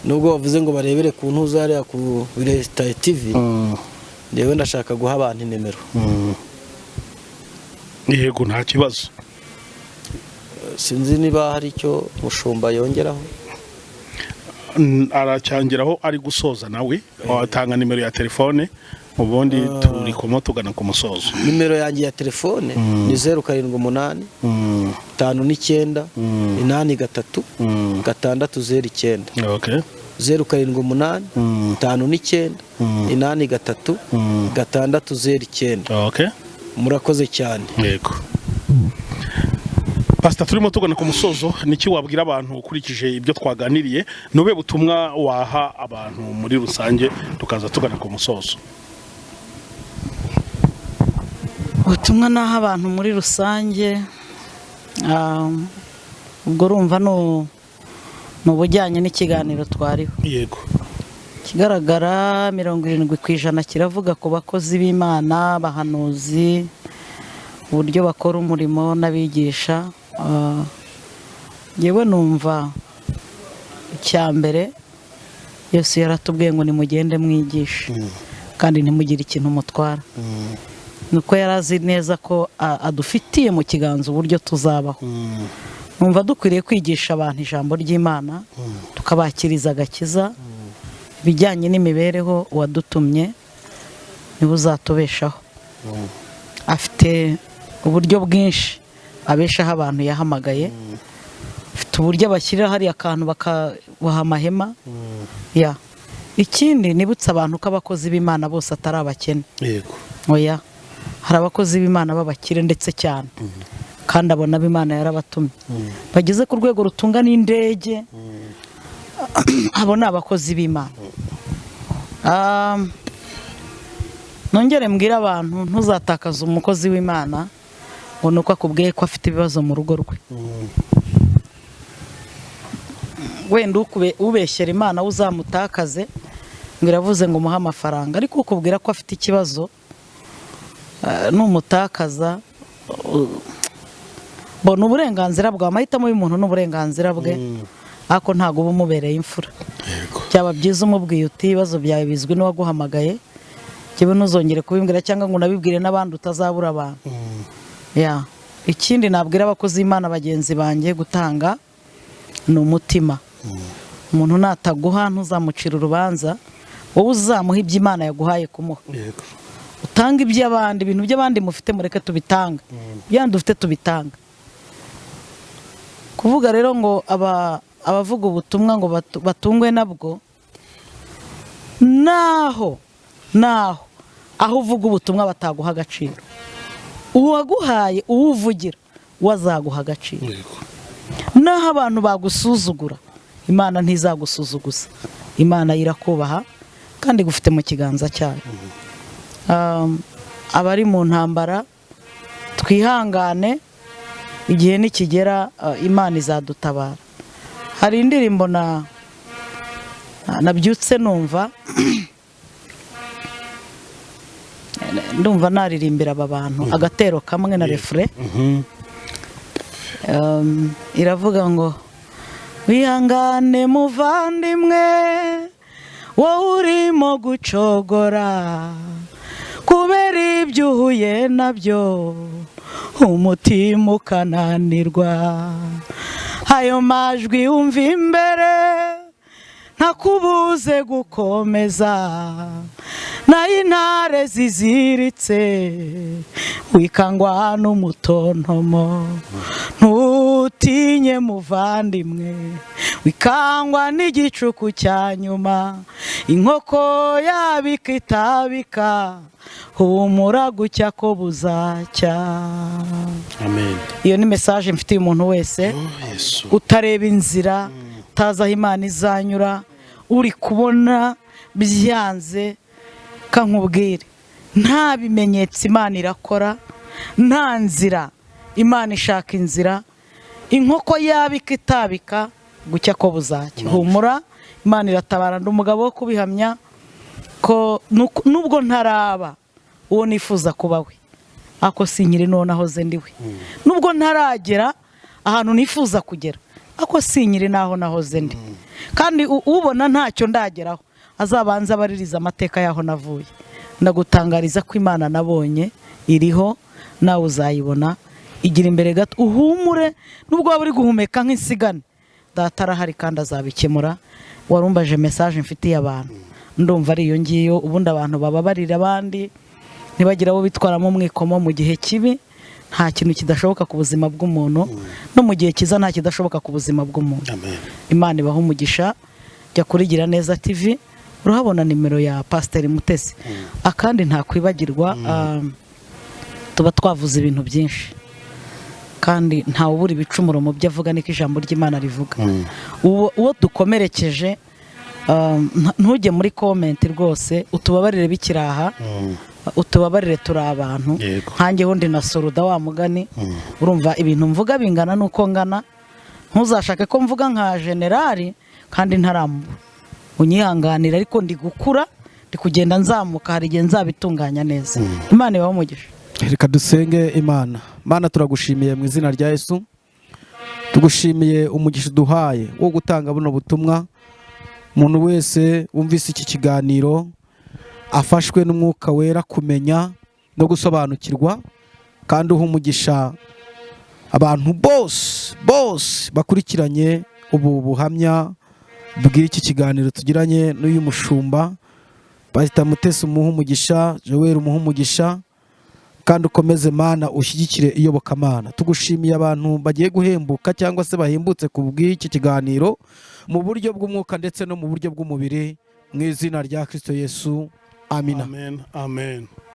Nubwo bavuze ngo barebere ku ntuza hariya ku Leta TV, ngewe ndashaka guha abantu inimero. Yego, nta kibazo. Sinzi niba hari icyo mushumba yongeraho. Aracyangiraho, ari gusoza nawe watanga nimero ya telefone, ubundi turikomo tugana ku musozo. Nimero yanjye ya telefone ni 078 59 83 609. 078 59 83 609. Murakoze cyane. Yego Pasita, turimo tugana ku musozo. Niki wabwira abantu ukurikije ibyo twaganiriye? Nube butumwa waha abantu muri rusange, tukaza tugana ku musozo. Ubutumwa naho abantu muri rusange, ubwo urumva ni ubujyanye n'ikiganiro twariho. Yego. Ikigaragara, 70% kiravuga ku bakozi b'Imana, abahanuzi, uburyo bakora umurimo n'abigisha. Yewe numva icya mbere, Yesu yaratubwiye ngo nimugende mwigishe kandi ntimugire ikintu mutwara. Nuko yari azi neza ko adufitiye mu kiganza uburyo tuzabaho. Numva dukwiriye kwigisha abantu ijambo ry'Imana, tukabakiriza agakiza. Ibijyanye n'imibereho, uwadutumye niwe uzatubeshaho. Afite uburyo bwinshi abeshaho abantu yahamagaye, afite uburyo abashyirira hariya akantu bakabaha amahema ya. Ikindi nibutse abantu ko abakozi b'Imana bose atari abakene. Oya, hari abakozi b'Imana b'abakire ndetse cyane, kandi abo nabo Imana yarabatumye, bageze ku rwego rutunga n'indege. Abo ni abakozi b'Imana. Nongere mbwire abantu, ntuzatakaze umukozi w'Imana ngo ni uko akubwiye ko afite ibibazo mu rugo rwe. Wenda ubeshyera Imana we uzamutakaze ngo iravuze ngo umuhe amafaranga, ariko ukubwira ko afite ikibazo, numutakaza, bona uburenganzira bwawe. Amahitamo y'umuntu ni uburenganzira bwe, ariko ntabwo uba umubereye imfura. Byaba byiza umubwiye uti: "Ibibazo byawe bizwi n'uwaguhamagaye, njyewe ntuzongere kubimbwira cyangwa ngo unabibwire n'abandi, utazabura abantu." Ya, ikindi nabwira abakozi b'Imana bagenzi banjye, gutanga ni umutima. Umuntu nataguha ntuzamucira urubanza, wowe uzamuha ibyo Imana yaguhaye kumuha. Utanga iby'abandi, ibintu by'abandi mufite mureke tubitanga, iby'abandi dufite tubitanga. Kuvuga rero ngo abavuga ubutumwa ngo batungwe nabwo, naho aho uvuga ubutumwa bataguha agaciro, uwaguhaye uwuvugira we azaguha agaciro. Naho abantu bagusuzugura, Imana ntizagusuzuguza. Imana irakubaha kandi igufite mu kiganza cyayo. Abari mu ntambara twihangane, igihe nikigera Imana izadutabara. Hari indirimbo na nabyutse numva, ndumva naririmbira aba bantu agatero kamwe na refrain. Iravuga ngo: "Wihangane muvandimwe, wowe urimo gucogora kubera ibyo uhuye nabyo, umutima ukananirwa. Ayo majwi wumva imbere ntakubuze gukomeza." Nayo intare ziziritse, wikangwa n'umutontomo. Ntutinye muvandimwe, wikangwa n'igicuku cya nyuma. Inkoko yabika itabika, humura gucya ko buzacya. Amen. Iyo ni message mfitiye umuntu wese Oh, Yesu. utareba inzira, utazi aho Imana izanyura, uri kubona byanze. Kankubwire, nta bimenyetso Imana irakora, nta nzira Imana ishaka inzira. Inkoko yabika itabika, gucya ko buzacya, humura, Imana iratabara. Ndi umugabo wo kubihamya ko nubwo ntaraba uwo nifuza kuba we, ako sinkiri noneho nahoze ndiwe. Nubwo ntaragera ahantu nifuza kugera, ako sinkiri naho nahoze ndi. Kandi ubona ntacyo ndageraho azabanza abaririza amateka y'aho navuye. Ndagutangariza ko Imana nabonye iriho, nawe uzayibona. Igira imbere gato, uhumure, nubwo waba uri guhumeka nk'insigane, Data arahari kandi azabikemura. Warumbaje message mfitiye abantu, ndumva ari iyo ngiyo. Ubundi abantu bababarira abandi, ntibagire abo bitwaramo umwikomo mu gihe kibi. Nta kintu kidashoboka ku buzima bw'umuntu, no mu gihe cyiza nta kidashoboka ku buzima bw'umuntu. Amen. Imana ibaha umugisha. Jya kuri Gira Neza TV, urahabona nimero ya Pasiteri Mutesi. Akandi ntakwibagirwa, tuba twavuze ibintu byinshi, kandi ntawubura ibicumuro mu byo avuga, niko ijambo ry'Imana rivuga. Uwo dukomerekeje, ntujye muri comment rwose, utubabarire bikiri aha, utubabarire, turi abantu. Nkanjye wundi na soruda wa mugani, urumva ibintu mvuga bingana n'uko ngana. Ntuzashake ko mvuga nka generali kandi ntaramuba, unyihanganira, ariko ndi gukura, ndi kugenda nzamuka, hari igihe nzabitunganya neza. Imana ibahe umugisha. Reka dusenge Imana. Mana, turagushimiye mu izina rya Yesu. Tugushimiye umugisha uduhaye wo gutanga buno butumwa. Umuntu wese wumvise iki kiganiro afashwe n'Umwuka Wera kumenya no gusobanukirwa, kandi uha umugisha abantu bose bose bakurikiranye ubu buhamya bw'iki kiganiro tugiranye n'uyu mushumba Pasita Mutesi. Umuha umugisha, Joel, umuha umugisha, kandi ukomeze, Mana, ushyigikire iyobokamana. Tugushimiye abantu bagiye guhembuka cyangwa se bahembutse ku bw'iki kiganiro mu buryo bw'umwuka ndetse no mu buryo bw'umubiri, mu izina rya Kristo Yesu, amina. Amen, amen.